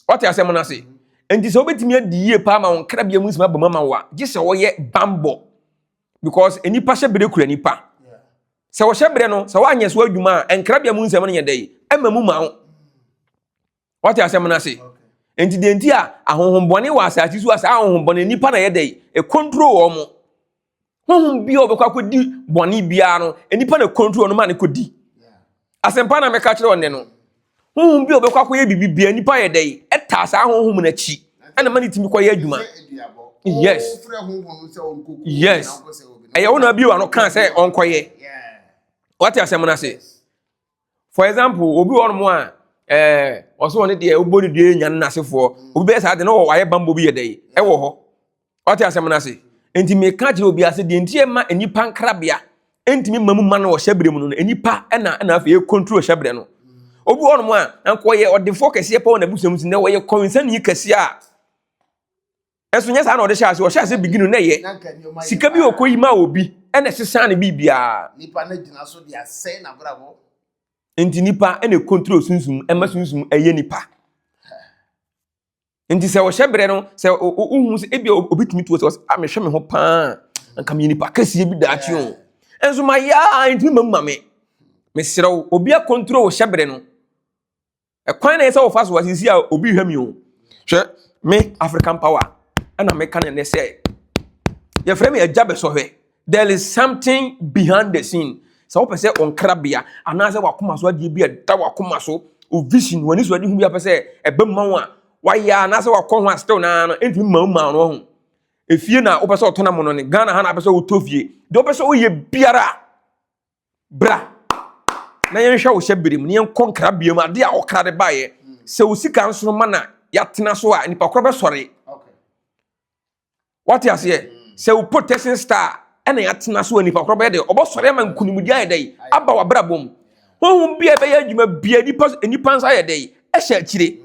ɔte asɛm no ase nti sɛ wobɛtumi adi yie paa ma wo nkrabea mu nsɛm aba mu ama wo a gye sɛ wɔyɛ bambɔ because nipa hyɛ bere kura nipa sɛ wɔhyɛ bere no sɛ woanyɛ so adwuma a nkrabea mu nsɛm no yɛ dɛ ɛma mu ma wo. Wate asɛm no ase? Nti deɛ nti a ahonhommɔne wɔ asase so a saa ahonhommɔne nipa na yɛ dɛ ɛkontro wɔn mo. Honhom bi a ɔbɛkɔ akɔdi bɔne biara no, nipa na ɛkontro no ma ne kɔdi. Asɛmpa na mɛka kyerɛ ɔnɛ no. Honhom bi a ɔbɛkɔ akɔyɛ biribi biara nipa yɛ dɛ ɛtaa saa honhom no akyi ɛna ma ne tumi kɔyɛ adwuma. Yes. Yes. Ɛyɛ wo na abi wano kaa sɛ ɔnkɔyɛ. Wate asɛm no ase? For example, obi wɔ hɔnom a ɛɛ ɔsɛ ɔne deɛ wobɔ ne dua nya ne n'asefoɔ. Obi bɛyɛ saa de na wayɛ bambɔ bi yɛ dɛ ɛwɔ hɔ. Ɔte asɛm no ase. Nti meka kyerɛ obi ase deɛ nti ɛma nnipa nkrabea ntumi mma mu ma no wɔ hyɛbrɛ mu no nnipa ɛna ɛna afei ɛcontrol hyɛbrɛ no. Obi wɔ hɔnom a anka ɔyɛ ɔdefoɔ kɛseɛ paa wɔ n'abusua mu nti nɛ ɔyɛ kɔnsani kɛseɛ a Ɛnso nyɛ saa na ɔde hyɛ ase. Ɔhyɛ ase beginning na ɛyɛ sika bi ɔkɔ yi ma obi ɛna ɛsesa ne biribiara. Nipa no gyina so de asɛe n'abrabɔ. Nti nipa ɛna control sunsum ɛma sunsum ɛyɛ nipa. Nti sɛ ɔhyɛ brɛ no sɛ wohu sɛ ebi obi tumi tuo sɛ ɔsɛ a mehwɛ me ho paa nka meyɛ nipa kɛseɛ bi daakye o. Ɛnso ma yɛ a ntumi ma mu ma me. Mesrɛ wo obi acontrol wo hyɛ brɛ no. Ɛkwan na ɛsɛ wɔfa so asisi a obi hwɛ mi o. Hwɛ me African power ɛna meka ne nnɛ sɛ yɛfrɛ me agya bɛsɔhwɛ. There is something behind the scene. Sɛ wopɛ sɛ wo nkrabea anaasɛ wakoma so adeɛ bi a ɛda wakoma so, wo vision, w'ani so ade hu bi a pɛ sɛ ɛbɛ mu ma wo a, wayɛ anaasɛ wakɔ ho a still naa no ɛntumi mma wo ma no ho. Efie na wopɛ sɛ ɔtɔ na mono ne Ghana ha na wopɛ sɛ wotɔ fie. Deɛ wopɛ sɛ woyɛ biara Bra na yɛnhwɛ wo hyɛ bere mu na yɛnkɔ nkrabea mu ade a ɔkra de baeɛ. Sɛ wo sika nsoroma na yɛatena so a, nipa korɔ bɛsɔre. Wate aseɛ? Sɛ wo protection star ɛna yɛatena so a, nipa korɔ bɛyɛ dɛ ɔbɛsɔre ama nkunimdi ayɛ dɛ aba w'abrabɔ mu. Honhom bi a ɛbɛyɛ adwuma bia nipa nipa nsa ayɛ dɛ ɛhyɛ akyire.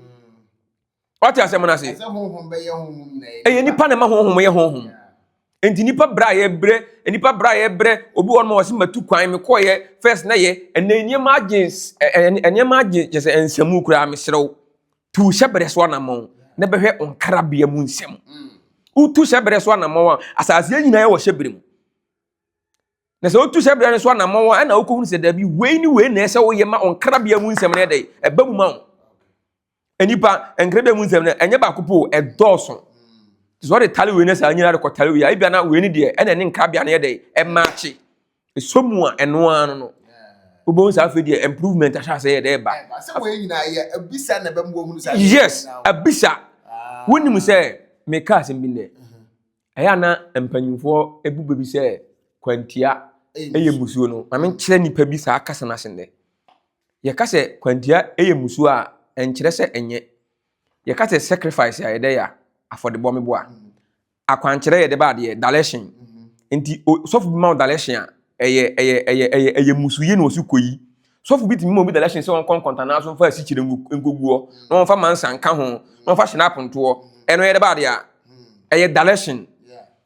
Wate asɛm no ase? Ɛyɛ nipa na ɛma honhom yɛ honhom. Nti nipa brɛ a yɛbrɛ, nipa brɛ a yɛbrɛ, obi wɔ no ma wɔsi matu kwan mekɔɔyɛ first na yɛ, ɛnɛ nneɛma agye nneɛma agye kyɛ sɛ nsɛmu koraa mesrɛ wo. Tu hyɛbrɛ so anammɔn na bɛhwɛ nkrabea mu nsɛm. Wotu hyɛbrɛ so anammɔn a, asase nyinaa wɔ hyɛbrɛ mu. Na sɛ wotu hyɛbrɛ no so anammɔn a, ɛna wokɔhunu sɛ dabi wei ne wei na ɛsɛ woyɛ ma nkrabea mu nsɛm no ɛdɛ ɛba mu ma wo. Nipa nkrabea mu nsɛm no ɛnyɛ baako po, ɛdɔɔso. Sɛ ɔde tale wei ne saa nyinaa de kɔ tale wei a, ebia na wei ne deɛ ɛna ne nkrabea no yɛ dɛ ɛmaakye. Ɛsɔ mu a ɛno ara no. Wobɛhu saa afei deɛ improvement ahyɛ ase yɛ dɛ ba. Sɛ wɔn nyinaa yɛ abisa na ɛbɛn mu wɔn saa. Yes, abisa. Wonim sɛ meka asɛm bi nnɛ. Ɛyɛ ana mpanyinfoɔ ebu baabi sɛ kwantia ɛyɛ musuo no. Maame nkyerɛ nipa bi saa kasa no ase nnɛ. Yɛka sɛ kwantia ɛyɛ musuo a, ɛnkyerɛ sɛ ɛnyɛ. Yɛka sɛ sacrifice a yɛdɛ yɛ afɔdebɔ meboa. Akwankyerɛ yɛde ba adeɛ direction. Nti sɔfo bi ma wo direction a, ɛyɛ ɛyɛ ɛyɛ ɛyɛ ɛyɛ musuye na ɔsi kɔ yi. Sɔfo bi tumi ma obi direction sɛ wɔnkɔ nkɔntanaa so mfa asikyire nkoguɔ na wɔmfa mansa nka ho na wɔmfa hyena apontoɔ. Ɛno yɛde ba adeɛ a ɛyɛ direction.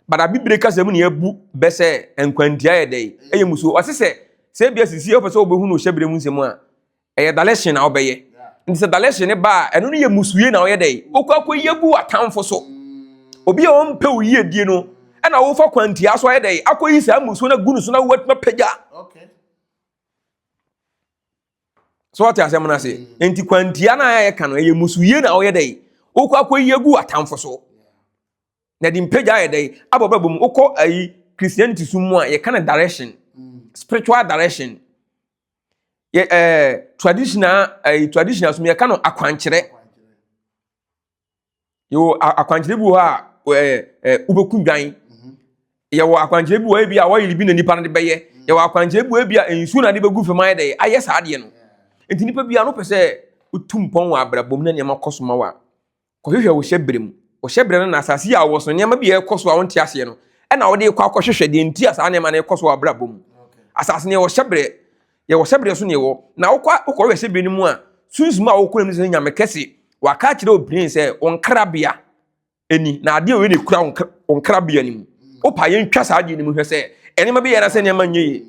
But abibire kasa mu na yɛbu bɛ sɛ nkwantia yɛ dɛ ɛyɛ musuo. Ɔsi sɛ ebi asisi ɔpɛ sɛ ɔbɛhu no hyɛbere mu nsɛm a, ɛyɛ direction na ɔbɛyɛ. Nti sɛ direction ne ba a, ɛno no yɛ musuye na ɔyɛ dɛ okɔ akɔ yɛ gu atamfo so. Obi a ɔmpɛ wo yie die no ɛna wofa kwantia so ayɛ dɛ akɔ yi saa musuo na gu no so na watuma pagya. So wɔte asɛm no ase? Nti kwantia no a yɛka no ɛyɛ musuye na ɔyɛ dɛ wokɔ akɔ yi agu atamfo so na de mpagya ayɛ dɛ abɔ bɛbɔ mu. Wokɔ ayi Christianity so mu a, yɛka no direction, spiritual direction. Yɛ traditional ayi traditional so mu yɛka no akwankyerɛ. Yɛwɔ akwankyerɛ bi wɔ hɔ a ɛɛ ɛɛ wobɛku dwan. Yɛwɔ akwankyerɛ bi wɔ hɔ bi a wɔyɛ bi na nipa no de bɛyɛ. Yɛwɔ akwankyerɛ bi wɔ hɔ bi a nsuo na de bɛgu fam ayɛ dɛ ayɛ saa adeɛ no. Nti nipa bi a no pɛ sɛ wotu mpɔn wɔ abrabɔ mu na nneɛma kɔ so ma wo a, kɔhwehwɛ wo hyɛbrɛ mu. Wo hyɛbrɛ no na asase yi a wɔ so nneɛma bi a ɛkɔ so a wonte aseɛ no, ɛna wode kɔ akɔhwehwɛ deɛ nti a saa nneɛma no ɛkɔ so wɔ abrabɔ mu. Asase no yɛwɔ hyɛbrɛ, yɛwɔ hyɛbrɛ so ne yɛwɔ na wokɔ wokɔhwɛ hyɛbrɛ no mu a, sunsum a wokɔ mu sɛ Nyame kɛse waka akyerɛ obìnrin sɛ wo nkrabea ɛni na adeɛ wei na ekura wo nkrabea no mu. Wopa yɛntwa saa adeɛ no mu hwɛ sɛ nneɛma bi yɛ na sɛ nneɛma nyɛ yie.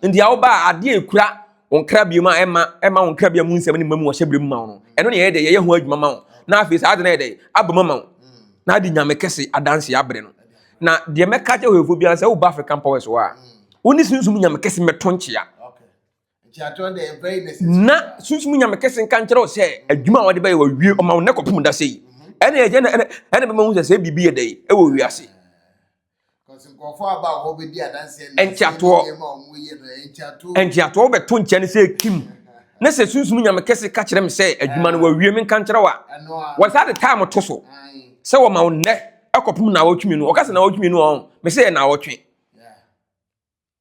Nti a woba a, adeɛ ekura wo nkrabea mu a ɛma wo nkrabea mu nsɛm ne mma mu wɔ hyɛbrɛ mu ma wo no, ɛno ne yɛyɛ dɛ yɛyɛ ho adwuma ma wo na afei saa ade no yɛ dɛ aba mu ama wo na ade Nyame kɛse adanse abrɛ no. Na deɛ mɛka kyerɛ hwɛfoɔ biara sɛ woba African Powers hɔ a, wo ne sunsum Nyame kɛse mɛto nkyea na sunsum Nyame kɛse nka nkyerɛ wo sɛ adwuma a wɔde bɛyɛ wawie ɔma wo nnɛ kɔpem da sɛ yi. Ɛne ɛgye ɛne ɛne bɛma hu sɛ sɛ biribi yɛ dɛ ɛwɔ wiase. Nkyatoɔ nkyatoɔ wobɛto nkyɛ no sɛ kim ne sɛ sunsum Nyame kɛse ka kyerɛ me sɛ adwuma no wawie, menka nkyerɛ wo a, wɔsaa de time to so sɛ wɔma wo nnɛ ɛkɔpem naawɔtwe mmienu. Ɔka sɛ naawɔtwe mmienu ɔn me sɛ yɛ naawɔtwe.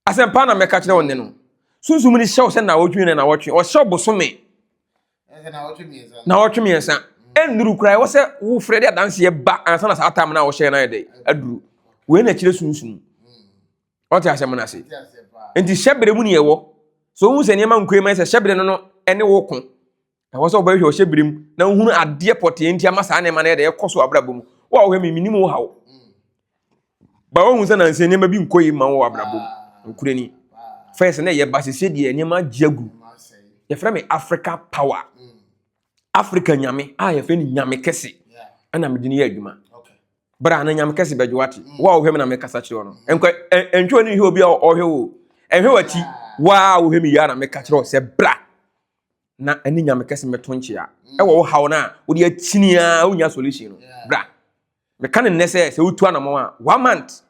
Asɛmpa na mɛka kyerɛ wo nne no, sunsum no hyɛ wo sɛ naawɔtwe na naawɔtwe ɔhyɛ wo bosome naawɔtwe 3 ɛnnuru koraa, ɛwɔ sɛ wofrɛ de adanseɛ ba ansa na saa time no a wɔhyɛ no ayɛ dɛ aduru. Wei na kyerɛ sunsum. Ɔte asɛm no ase? Nti hyɛberɛ mu ne yɛwɔ so wohu sɛ nneɛma nkue ma sɛ hyɛberɛ no ɛne wo ko. Ɛwɔ sɛ wobɛhwɛ ɔhyɛberɛ mu na wohunu adeɛ pɔtee nti ama saa nneɛma no yɛ dɛ ɛkɔ so abrabɔ mu. Wo a wohwɛ me, menim wo haw ba, wohu sɛ nansɛ nneɛma bi nkɔ yi ma wo abrabɔ mu nkurani ni first na ɛyɛ ba sese deɛ nneɛma agye agu. Yɛfrɛ me Africa Power, Africa Nyame a yɛfrɛ no Nyame kɛse ɛna mede no yɛ adwuma. Bra na Nyame kɛse bɛgye wate. Wo a wohwɛ me na mekasa kyerɛ wo no, nkɔ ɛntwe w'ani nhwɛ obi a ɔhwɛ wo, ɛhwɛ w'akyi. Wo a wohwɛ me yi a na meka kyerɛ wo sɛ bra na ɛne Nyame kɛse mɛto nkyea ɛwɔ wo haw no a wode akyini a wonya solution no. Bra, meka ne nnɛ sɛ wotu anammɔn a, one month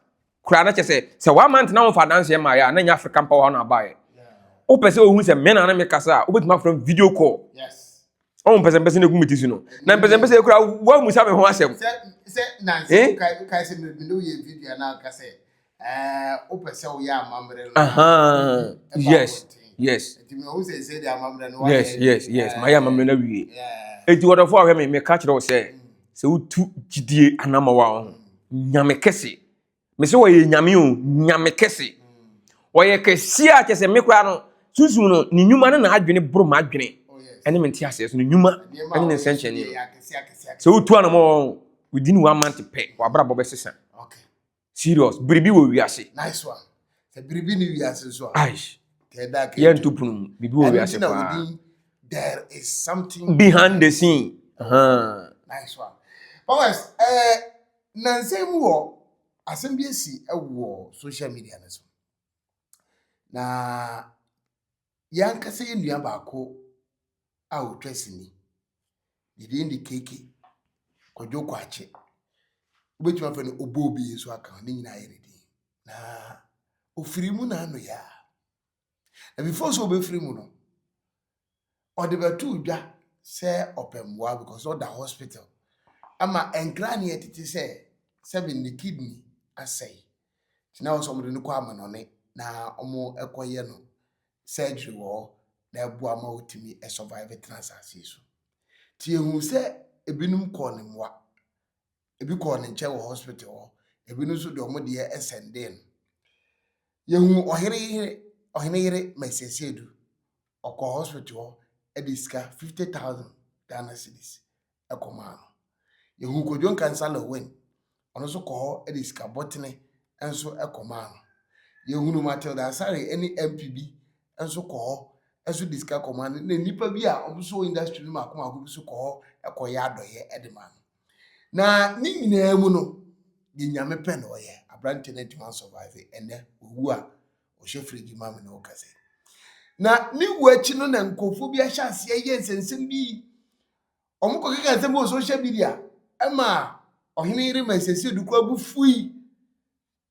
koraa na kyɛ sɛ one month na womfa adanseɛ mmaeɛ a, na nyɛ African Power na abaeɛ. Wopɛ sɛ wohu sɛ me na ne mekasa a, wobɛtumi afrɛ m video call. Ɔmo mpɛsɛmpɛsɛ na egu me ti so no na mpɛsɛmpɛsɛ kura woamusa me ho asɛm. Sɛ nansi wokae sɛ mmerɛ bi ne woyɛ video na woka sɛ wopɛ sɛ woyɛ amammerɛ no. Yes, mayɛ amammerɛ no awie. Enti wɔdɔfo a wɔhwɛ me, meka kyerɛ wo sɛ wotu gyidie anamɔ wɔ ho Nyame kɛse, me sɛ wɔyɛ Nyame o, Nyame kɛse, ɔyɛ kɛseɛ a kyɛ sɛ me koraa no sunsum no ne nnwuma no na adwene boro m'adwene ɛne me nte aseɛ so. Ne nnwuma ɛne ne nsɛnkyerɛnne no, sɛ wotu anamɔ within one month pɛ, w'abrabɔ bɛsesa. Serious, biribi wɔ wiase. Nice one. Sɛ biribi ne wiase nso a, Aish. Kɛda Yɛnto pono mu. Biribi wɔ Ɛno wiase nti na paa. wodin there is something behind the scene. Uh-huh. Nice one. Powers, nansa mu wɔ asɛm bi asi wɔ social media no so. Na yɛn ankasa yɛn nua baako a ɔtwa sini. Ne din de KK Kwadwo Kwakye. Wobɛtumi afrɛ no Oboobi nso aka ho, ne nyinaa yɛ ne din. Na ofiri mu na ano yɛ a. Na before sɛ obɛfiri mu no, ɔde bɛtoo dwa sɛ ɔpɛ mmoa because ɔda hospital. Ama nkra ne yɛtete sɛ sɛbe ne kidney asɛe. Nti na wɔ sɛ ɔmode no kɔ amanɔne na ɔmo ɛkɔyɛ no surgery wɔ hɔ na ɛboa ma otumi survive tena asase yi so. Nti ehu sɛ ebinom kɔɔ ne mmoa. Ebi kɔɔ ne nkyɛn wɔ hospital hɔ. Ebinom nso de ɔmo deɛ ɛsɛndee no. Yɛhu ɔhene yere Mercy Asiedu. Ɔkɔɔ hospital hɔ ɛde sika 50,000 Ghana cedis ɛkɔmaa no. Yɛhu Kwadwo Nkansah Lilwin. Ɔno nso kɔ hɔ ɛde sika bɔtene nso ɛkɔmaa no. Yɛhunu Matilda Asare ɛne MP bi nso kɔ hɔ nso de sika kɔmaa no. Na nnipa bi a wɔn nso wɔ industry no mako mako bi nso kɔ hɔ ɛkɔyɛ adɔyɛ ɛde ma no. Na ne nyinaa mu no, deɛ Nyame pɛ na ɔyɛ. Aberanteɛ no antumi ansurvive. Ɛnɛ owu a ɔhyɛ fridge ma me na ɔkasa. Na ne wu akyi no na nkurɔfoɔ bi ahyɛ aseɛ yɛ nsɛnsɛm bi. Wɔn kɔkeka nsɛm bi wɔ social media ɛma ɔhene yere Mercy Asiedu koraa bo fui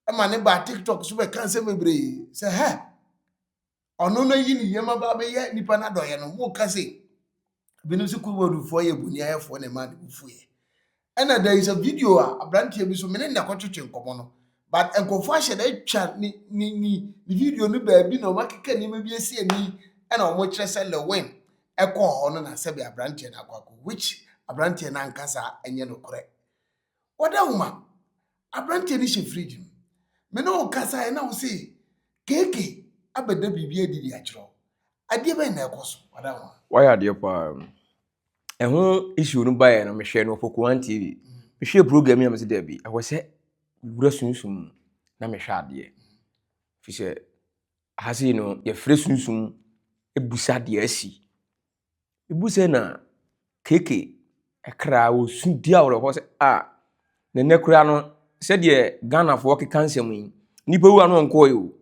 ɛma ne ba TikTok so bɛka nsɛm bebree sɛ hɛ ɔno no ayi ne nneɛma ba bɛyɛ nipa n'adɔyɛ no mo ka se ebinom nso kuruwadufoɔ yɛ boniayɛfoɔ na ɛma ne bo fuiɛ. Ɛna there is a video a aberanteɛ bi so mene ne akɔtwetwe nkɔmɔ no, but nkurɔfoɔ ahyɛ da atwa ne video no baabi na wɔn akeka nneɛma bi asi ani ɛna wɔn kyerɛ sɛ Lilwin ɛkɔɔ hɔ no na sɛbi aberanteɛ no akɔ akɔ, which aberanteɛ no ankasa ɛnyɛ nokorɛ. Wɔda homa aberanteɛ no hyɛ fridge mu. Me ne wo kasa yɛ na wo se KK abɛda biribi adi de akyerɛ wo. Adeɛ bɛn na ɛkɔ so? Wɔda homa. Wayɛ adeɛ paa. Ɛho issue no baeɛ no, mehwɛ no wɔ Poku One TV. Mehwɛ program yi a, mese daabi, ɛwɔ sɛ wura sunsum mu na mehwɛ adeɛ. Firi sɛ ha sei no, yɛfrɛ sunsum ebusa deɛ asi. Ebu sɛ na KK ɛkra osu di awerɛhoɔ sɛ a na nnɛ koraa no, sɛdeɛ Ghanafoɔ keka nsɛm yi, nipa wu a no ɔnkɔɔ o.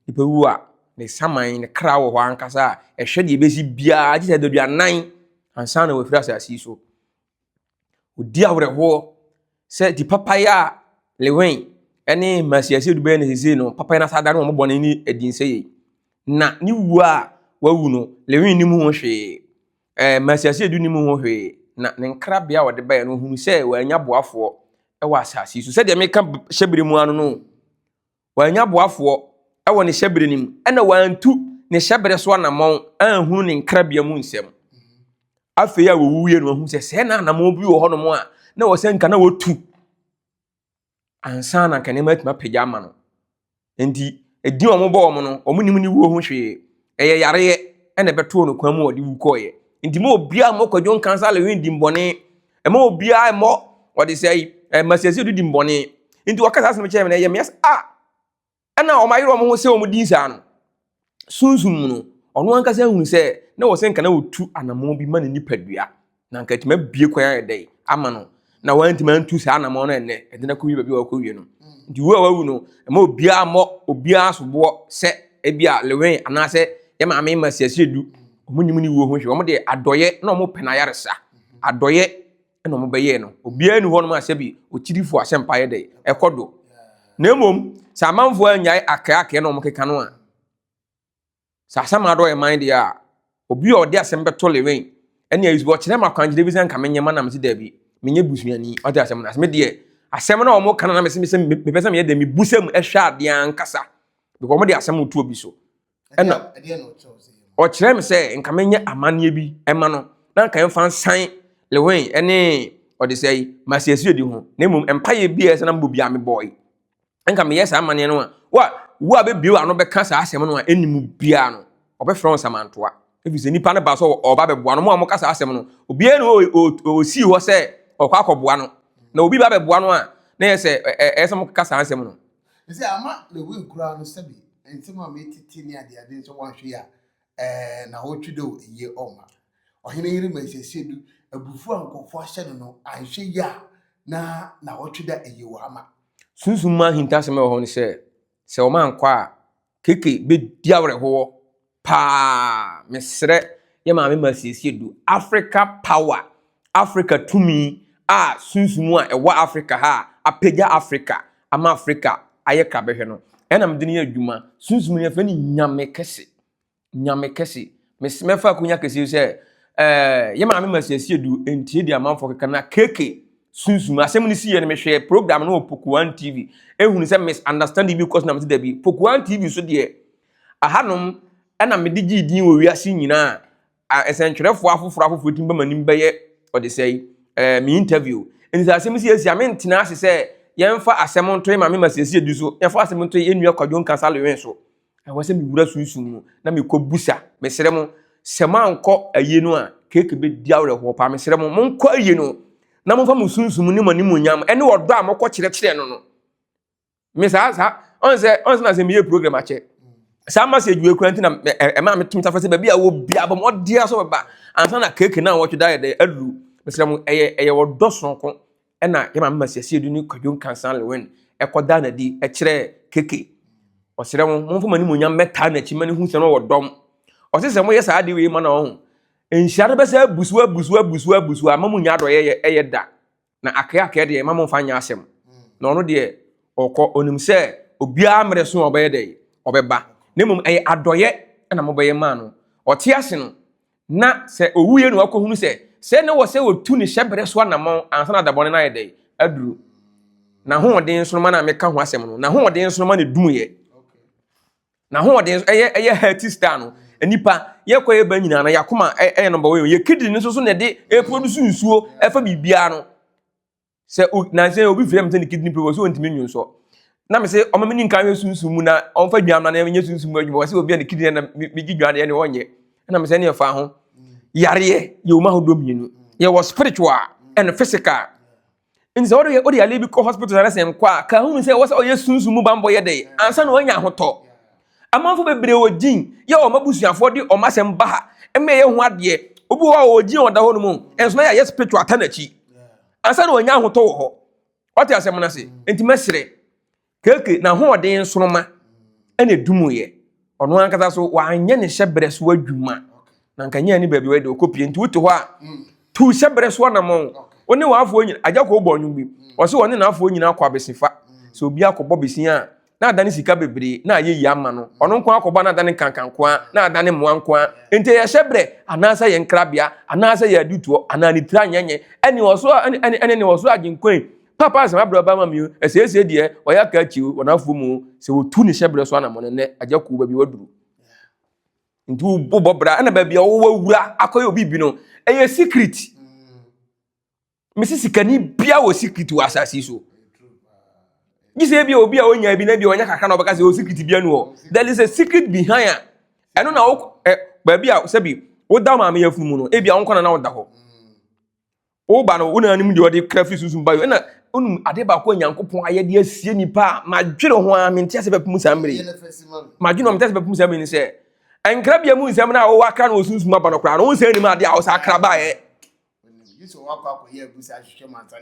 Nipa wu a ne saman ne kra wɔ hɔ ankasa a ɛhwɛ deɛ ɛbɛsi biara gye sɛ adaduanan ansa na wafiri asase yi so. Odi awerɛhoɔ sɛ ti papayɛ a Lilwin ne Mercy Asiedu bɛyɛ no sesei no, papayɛ no asa da no wɔn bɔne ne adi nsɛ yie. Na ne wuo a wawu no, Lilwin nim ho hwee. Mercy Asiedu nim ho hwee. Na ne nkrabea a ɔde baeɛ no, ohunu sɛ wanya boafoɔ wɔ asase yi so. Sɛdeɛ meka hyɛbere mu ano no, wanya boafoɔ wɔ ne hyɛbere no mu, ɛna wantu ne hyɛbere so anammɔn anhunu ne nkrabea mu nsɛm. Afei a wɔwuiɛ no, wahu sɛ sɛɛ na anammɔn bi wɔ hɔnom a na wɔ sɛ nka na wɔtu ansa na nka nneɛma atumi apagya ama no. Nti edin a wɔbɔ wɔn no, wɔn nim ne wuo ho hwee. Ɛyɛ yareɛ ɛna ɛbɛtoo no kwan mu a ɔde wu kɔɔeɛ. Nti ma obiara mmɔ Kwadwo Nkansah Lilwin di mbɔne. Ɛma obiara mmɔ ɔde sɛ yi Mercy Asiedu di mbɔne. Nti wɔka saa asɛm kyerɛ me na ɛyɛ me sɛ ah, ɛna wɔn ayere wɔn ho sɛ wɔn din saa no. Sunsum mu no, ɔno ankasa hunu sɛ na wɔ sɛ nka na wɔtu anammɔn bi ma ne nipadua na nka atumi abie kwan ayɛ dɛ ama no, na wantumi antu saa anammɔn no ɛnnɛ ɛde no akɔwie baabi a wakɔwie no. Nti wu a wawu no, ɛma obiara mmɔ obiara soboɔ sɛ ebi a Lilwin anaasɛ yɛ maame Mercy Asiedu, wɔn nim ne wuo ho hwee. Wɔn de adɔyɛ na wɔn pɛ n'ayaresa adɔyɛ ɛna wɔn bɛyɛɛ no. Obiara ni hɔnom a sɛbi okyirifo asɛmpa yɛ dɛ ɛkɔ do. Na mmom sɛ amanfoɔ anyae akɛakɛ na wɔn keka no a, sɛ asɛm adɔ yɛ man deɛ a, obi a ɔde asɛm bɛto Lilwin ɛne ayi so ɔkyerɛ ma akwankyerɛ bi sɛ nka menyɛ ma na mese daabi, menyɛ busuani. Ɔte asɛm no ase. Me deɛ asɛm no a wɔn ka no na mese mesɛ mepɛ sɛ meyɛ dɛ mebu sɛ mu ɛhwɛ adeɛ ankasa because wɔn de asɛm to obi so. Ɛna ɔkyerɛ me sɛ nka menyɛ amanneɛ bi ɛma no na nka ɛmfa nsan Lilwin ɛne ɔde sɛ yi Mercy Asiedu ho, na mmom mpaeɛ bi a ɛsɛ na mbɔ bi a mebɔe nka meyɛ saa amanneɛ no a wa wo a bɛbie ano bɛka saa asɛm no a ɛnni mu biara no, ɔbɛfrɛ wo nsamantoa, ɛfiri sɛ nipa no ba sɛ ɔba bɛboa no. Mo a moka saa asɛm no, obiara ne ɔsii hɔ sɛ ɔkɔ akɔboa no, na obi ba bɛboa no a na yɛ sɛ ɛyɛ sɛ mokeka saa asɛm no. Sɛ ama na wei koraa no, sɛbi, nsɛm a metete ne adeade nso wanhwɛ yi a, na wɔtwe dɛ ɛyie ɔma ɔhene yere ma nsiesie du abufuo a nkurɔfoɔ ahyɛ no, anhwɛ yi a na wɔtwe da ɛyie wɔ ama. Sunsum mu ahintasɛm a ɛwɔ hɔ no sɛ wɔn ankɔ a, Keke bɛdi awerɛhoɔ paa. Mesrɛ yɛ maame ma siesie du Africa power, Africa tumi a sunsum a ɛwɔ Africa ha a apagya Africa ama Africa ayɛ krabɛhwɛ no, ɛna mede no yɛ adwuma. Sunsum no yɛfrɛ no Nyame kɛse, Nyame kɛse. Mɛfa akonya kɛse sɛ yɛ maame ma siesie du ntie deɛ amanfoɔ keka na Keke sunsum asɛm no siiɛ no. Mehwɛ program no wɔ Pokuan TV, ehunu sɛ misunderstanding bi kɔ so na mete dabi Pokuan TV so deɛ, ahanom ɛna mede gyee din wɔ wiase nyinaa a nsɛntwerɛfoɔ afoforɔ afoforɔ tumi ba m'anim bɛyɛ ɔde sɛ me interview. Nti sɛ asɛm si asi a, mentena ase sɛ yɛmfa asɛm nto yɛ maame ma siesie du so, yɛmfa asɛm nto yɛn nua Kwadwo Nkansah Lewin so. Ɛwɔ sɛ mewura sunsum mu na mekɔ busa. Mesrɛ mo, sɛ moankɔ ayie no a, Keeke bɛdi awerɛhoɔ paa. Mesrɛ mo, monkɔ ayie no na momfa mo sunsum ne mo animuonyam ne ɔdɔ a mokɔ kyerɛkyerɛ no. Me saa ɔn sɛ na sɛ meyɛ program akyɛ saa message wei kura nti na ɛma metumi tafa sɛ baabi a wɔ bia bɔ mmɔden so bɛba ansa na Keeke no a wɔtwe da yɛ dɛ aduru. Mesrɛ mo, ɛyɛ ɔdɔ sononko ɛna yɛ maame Masiasie du ne Kwadwo Nkansah Lewin ɛkɔda n'adi ɛkyerɛ Keke. Ɔsrɛ mo, momfa mo animuonyam mmɛtaa n'akyi ma ne hu sɛ no wɔ dɔm. Ɔse sɛ moyɛ saa ade wei ma na ɔho nhyira no bɛsɛ abusu abusu abusu abusu ama mo nya adɔyɛ yɛ ɛyɛ da na akɛakɛ deɛ ma momfa nyɛ asɛm. Na ɔno deɛ ɔkɔ, onim sɛ obiara mmerɛ so a ɔbɛyɛ dɛ ɔbɛba, na mmom ɛyɛ adɔyɛ ɛna mobɛyɛ maa no ɔte ase no. Na sɛ owuiɛ na wakɔhunu sɛ ne wɔ sɛ wɔtu ne hyɛberɛ so anammɔn ansa na adabɔne no ayɛ dɛn aduru. N'ahoɔden nsoroma no a meka ho asɛm no, n'ahoɔden nsoroma na ɛdumuiɛ. N'ahoɔden ɛyɛ healthy star no. Nipa yɛkɔ yɛ ba nyinaa no, yɛakoma ɛyɛ number one. Yɛ kidney no nso so na ɛde ɛproduce nsuo ɛfa biribiara no. Sɛ nansa obi frɛ me sɛ ne kidney problem, sɛ ɔntumi nwu nsɔ, na me sɛ ɔma me ni nka hwɛ sunsum mu na ɔmfa dwan na nyɛ sunsum mu adwuma. Wɔ sɛ obi a ne kidney na megye dwan deɛ ne ɔnyɛ, ɛna me sɛ ne ɛfa ho yareɛ. Yɛwɔ mu ahodoɔ mmienu, yɛwɔ spiritual and physical. Nti sɛ wode yareɛ bi kɔ hospital na sɛ nkɔ a, ka hunu sɛ ɛwɔ sɛ ɔyɛ sunsum mu bambɔ yɛ dɛ ansa na ɔanya ahotɔ. Amanfo bebree wɔ gyin yɛ wɔn abusuafoɔ de wɔn asɛm ba ha ɛmɛ yɛ ho adeɛ. Obi wɔ hɔ a ɔwɔ gyin a ɔda hɔ no mu ɛnso na yɛayɛ spiritual ata n'akyi ansa na ɔnya ahotɔ wɔ hɔ. Ɔte asɛm no ase? Nti mɛsrɛ Keke, n'ahoɔden nsoroma ɛna edumuyɛ. Ɔno ankasa so wanyɛ ne hyɛbrɛ so adwuma na nka nyɛ ne baabi wɔyɛ de ɔkɔ pie. Nti wote hɔ a, tu hyɛbrɛ so anammɔn. Wo ne w'afoɔ nyina agya kɔ bɔ nnwom bi, ɔsɛ wɔne n'afoɔ nyinaa kɔ abesifa sɛ obi akɔbɔ besia a, na adane sika bebree na ayɛ yi ama no. Ɔno nko akɔbɔ na adane nkankan nko a, na adane mmoa nko a. Nti ɛyɛ hyɛbrɛ anaasɛ yɛ nkrabea anaasɛ yɛ adutoɔ anaa ne tiri anyɛnyɛ ɛne ɔso ɛne ne ɔso agyenkwan yi papa asɛm abrɛ ɔba ma mi o. Ɛsiesie deɛ ɔyɛ aka akyi o wɔ n'afoɔ mu sɛ wɔtu ne hyɛbrɛ so anamɔ no. Nnɛ agya kuo baabi waduru nti wobɔ bra ɛna baabi a wɔwɔ awura akɔyɛ obi bi no, ɛyɛ secret. Mesi sikani bia wɔ secret wɔ asase yi so, gye sɛ ebi obi a onya bi na bi ɔnya kakra na ɔbɛka sɛ o secret bia no hɔ. There is a secret behind a ɛno na wo ɛ baabi a sɛbi woda maame yɛ funu mu no, ebi a wo nkɔ na woda hɔ woba no, wo nanim deɛ ɔde kra firi sunsun ba yi. Ɛna onum ade baako a Nyankopɔn ayɛ de asie nipa a madwene ho a mente ase bɛpem saa mmere yi, madwene ho a mente ase bɛpem saa mmere yi sɛ nkrabea mu nsɛm no a wɔwɔ akra no wɔ sunsun aba no koraa no, wo nsɛn nim adeɛ a wɔsɛ akra baeɛ.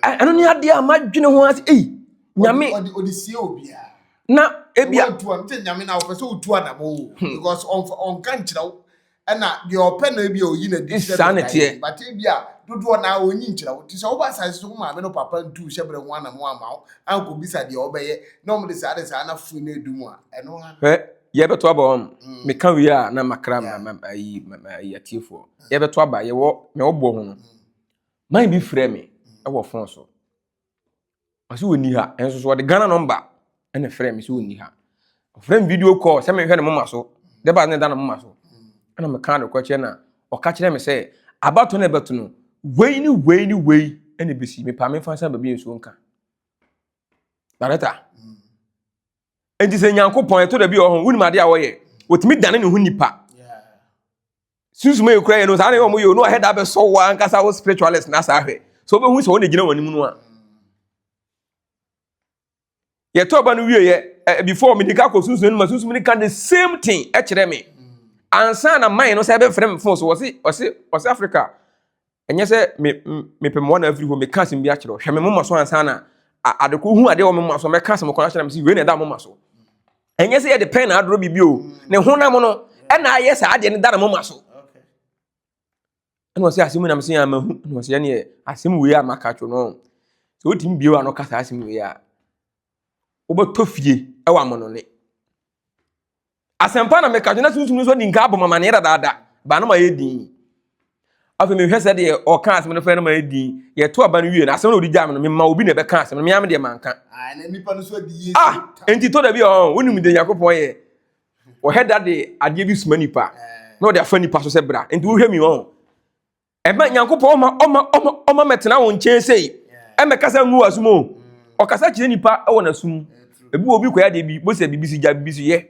Ɛno ne adeɛ a madwene ho ase ei Nyame ɔde sie obiara na ebia wɔntu a nti Nyame na ɔpɛ sɛ otu anam o, because ɔnka nkyerɛ wo, ɛna deɛ ɔpɛ no ebi a oyi na di kyerɛ. Saa na teɛ. But ebi a dodoɔ na onyi nkyerɛ wo. Te sɛ woba asase so, wo maame no papa ntu hyɛ berɛ ho anam ama wo ankɔbisa deɛ ɔbɛyɛ na ɔmo de saa de saa na funu no edu mu a ɛno ha. Hwɛ, yɛbɛto aba wɔn meka wie a na makra ayi ayi atiefoɔ. Yɛbɛto aba yɛwɔ mɛwɔ boɔ ho no, man bi frɛ me ɛwɔ phone so, ɔsɛ wɔnni ha, ɛnso so ɔde Ghana number ɛna frɛ me sɛ ɔnni ha. Ɔfrɛ me video call sɛ mehwɛ ne moma so dɛ ba ne da ne moma so, ɛna meka ade kɔ kyerɛ na ɔka kyerɛ me sɛ abato no ɛbɛto no, wei ne wei ne wei ɛna ɛbɛsi. Mepa memfa nsa baabi nsuo nka director. Nti sɛ Nyankopɔn ɛtɔ da bi wɔ ho, wonim adeɛ a wɔyɛ, wɔtumi dane ne ho nipa sunsum yɛ kura yɛ no saa na wɔn yɛ no ahɛ da bɛsɔ wɔ ankasa wo spiritualist na saa hwɛ so wobɛhu sɛ wɔn na gyina wɔn anim no a yɛtɔ ɔba no wie yɛ. eh, before mede ka kɔ sunsum no ma sunsum no ka the same thing ɛkyerɛ me ansa na man no sɛ ɛbɛfrɛ me phone so. Wɔse ɔse ɔse Africa, ɛnyɛ sɛ me mepɛ mmoa na afiri hɔ. Meka asɛm bi akyerɛ wo, hwɛ me moma so ansa na adeko hu adeɛ wɔ me moma so. Mɛka asɛm kɔ akyerɛ me sɛ wei na ɛda moma so. Ɛnyɛ sɛ yɛde pɛn na adorɔ biribi o, ne honam no ɛna ayɛ saa adeɛ no da ne moma so. Ɛna ɔsɛ asɛm nam sɛ yɛn amahu. Ɛna ɔsɛ ɛneɛ asɛm wei a maka kyerɛ no sɛ wotumi bie w'ano ka saa asɛm wei a, wobɛtɔ fie ɛwɔ amonone. Asɛmpa na meka kyerɛ na sunsum no nso adi nka abɔ mamaneɛ dadaada baa no ma yɛ din. Afei mehwɛ sɛ deɛ ɔka asɛm no fɛ no ma yɛ din. Yɛto aba no wie no, asɛm no ɔde gyaa me no, mema obi na ɛbɛka asɛm no, mea me deɛ manka. Ah, enti tɔ da bi ɔ wonim deɛ Nyankopɔn yɛ. Ɔhɛ da de adeɛ bi soma nipa na ɔde afa nipa so sɛ bra. Nti wohwɛ mi ɔ ɛma Nyankopɔn ɔma ɔma ɔma ɔma mɛtena wo nkyɛn sei, ɛmɛkasa ngu w'asom o. Ɔkasa kyerɛ nipa ɛwɔ n'asom. Ebi wɔ obi kɔyɛ adeɛ bi bó sɛ biribi si gya biribi si yɛ.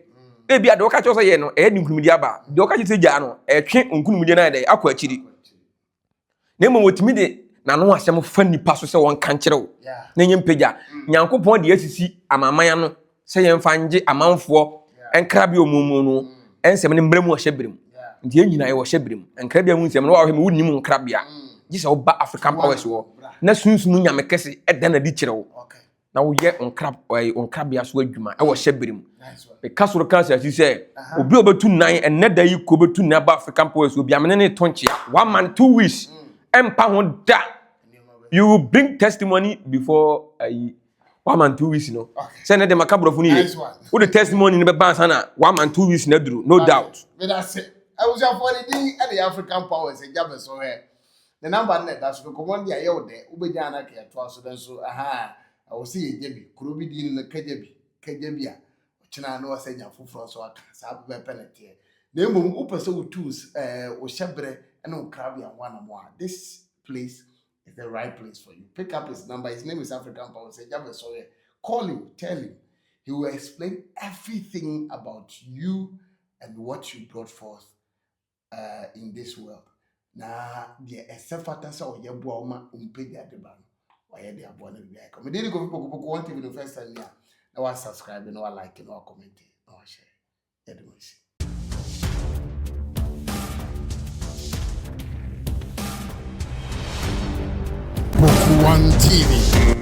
Ebi adeɛ ɔka kyerɛ sɛ yɛ no, ɛyɛ de nkunimdie aba. Deɛ ɔka kyerɛ sɛ gya no, ɛtwe nkunimdie no ayɛ dɛ akɔ akyiri. Na mmom wɔtumi de n'ano asɛm fa nipa so sɛ wɔnka nkyerɛ wo na ɛnyɛ mpagya. Nyankopɔn de asisi amanaman ano sɛ yɛmfa ngye amanfoɔ nkrabea ɔmu mu no nsɛm no mmerɛ mu ɔhyɛ berɛ mu. Nti yɛn nyinaa yɛwɔ hyɛ berɛ mu nkrabea mu nsɛm no. Wɔahwɛ me, wonnim nkrabea gye sɛ woba African Powers wɔ na sunsum Nyame kɛse ɛda no adi kyerɛ wo na woyɛ nkrabea so adwuma ɛwɔ hyɛ berɛ mu. Meka soro ka asase sɛ obi a ɔbɛtu nan ɛnnɛ da yi kɔ bɛtu nan ba African Powers, obi amene ne to nkyea one month 2 weeks ɛmpa ho da. You will bring testimony before ayi one month 2 weeks no sɛ ne de maka borɔfo no yie. Wode testimony no bɛba ansa na one month 2 weeks na aduru, no doubt. Medase. Abusuafoɔ, ne din ɛde African Powers, agya bɛsɔ hɛ. Ne number no na ɛda so no. Nkɔmmɔ no de ayɛ wo dɛ, wobɛgya ana ka yɛtoa so no nso. Aha ɛwɔ sɛ yɛgya bi kuro bi din no kagya bi kagya bi a ɔkyena na wɔsɛ nya foforɔ so aka saa bɛpɛ ne teɛ. Na mmom wopɛ sɛ wotu wo hyɛberɛ ne wo krabea ho anamo a, this place is the right place for you. Pick up his number. His name is African Powers, agya bɛsɔ hɛ. Call him, tell him, he will explain everything about you and what you brought forth in this world. Na deɛ ɛsɛ fata sɛ ɔyɛ boa wo ma ɔmpagya de ba no, wayɛ de aboa no biribi ayɛ kɔ. Mede ne Kofi Pokopoko One TV no, first time ni a na wa subscribe na wa like na wa comment na wa share. Yɛde mo asi. Poku One TV.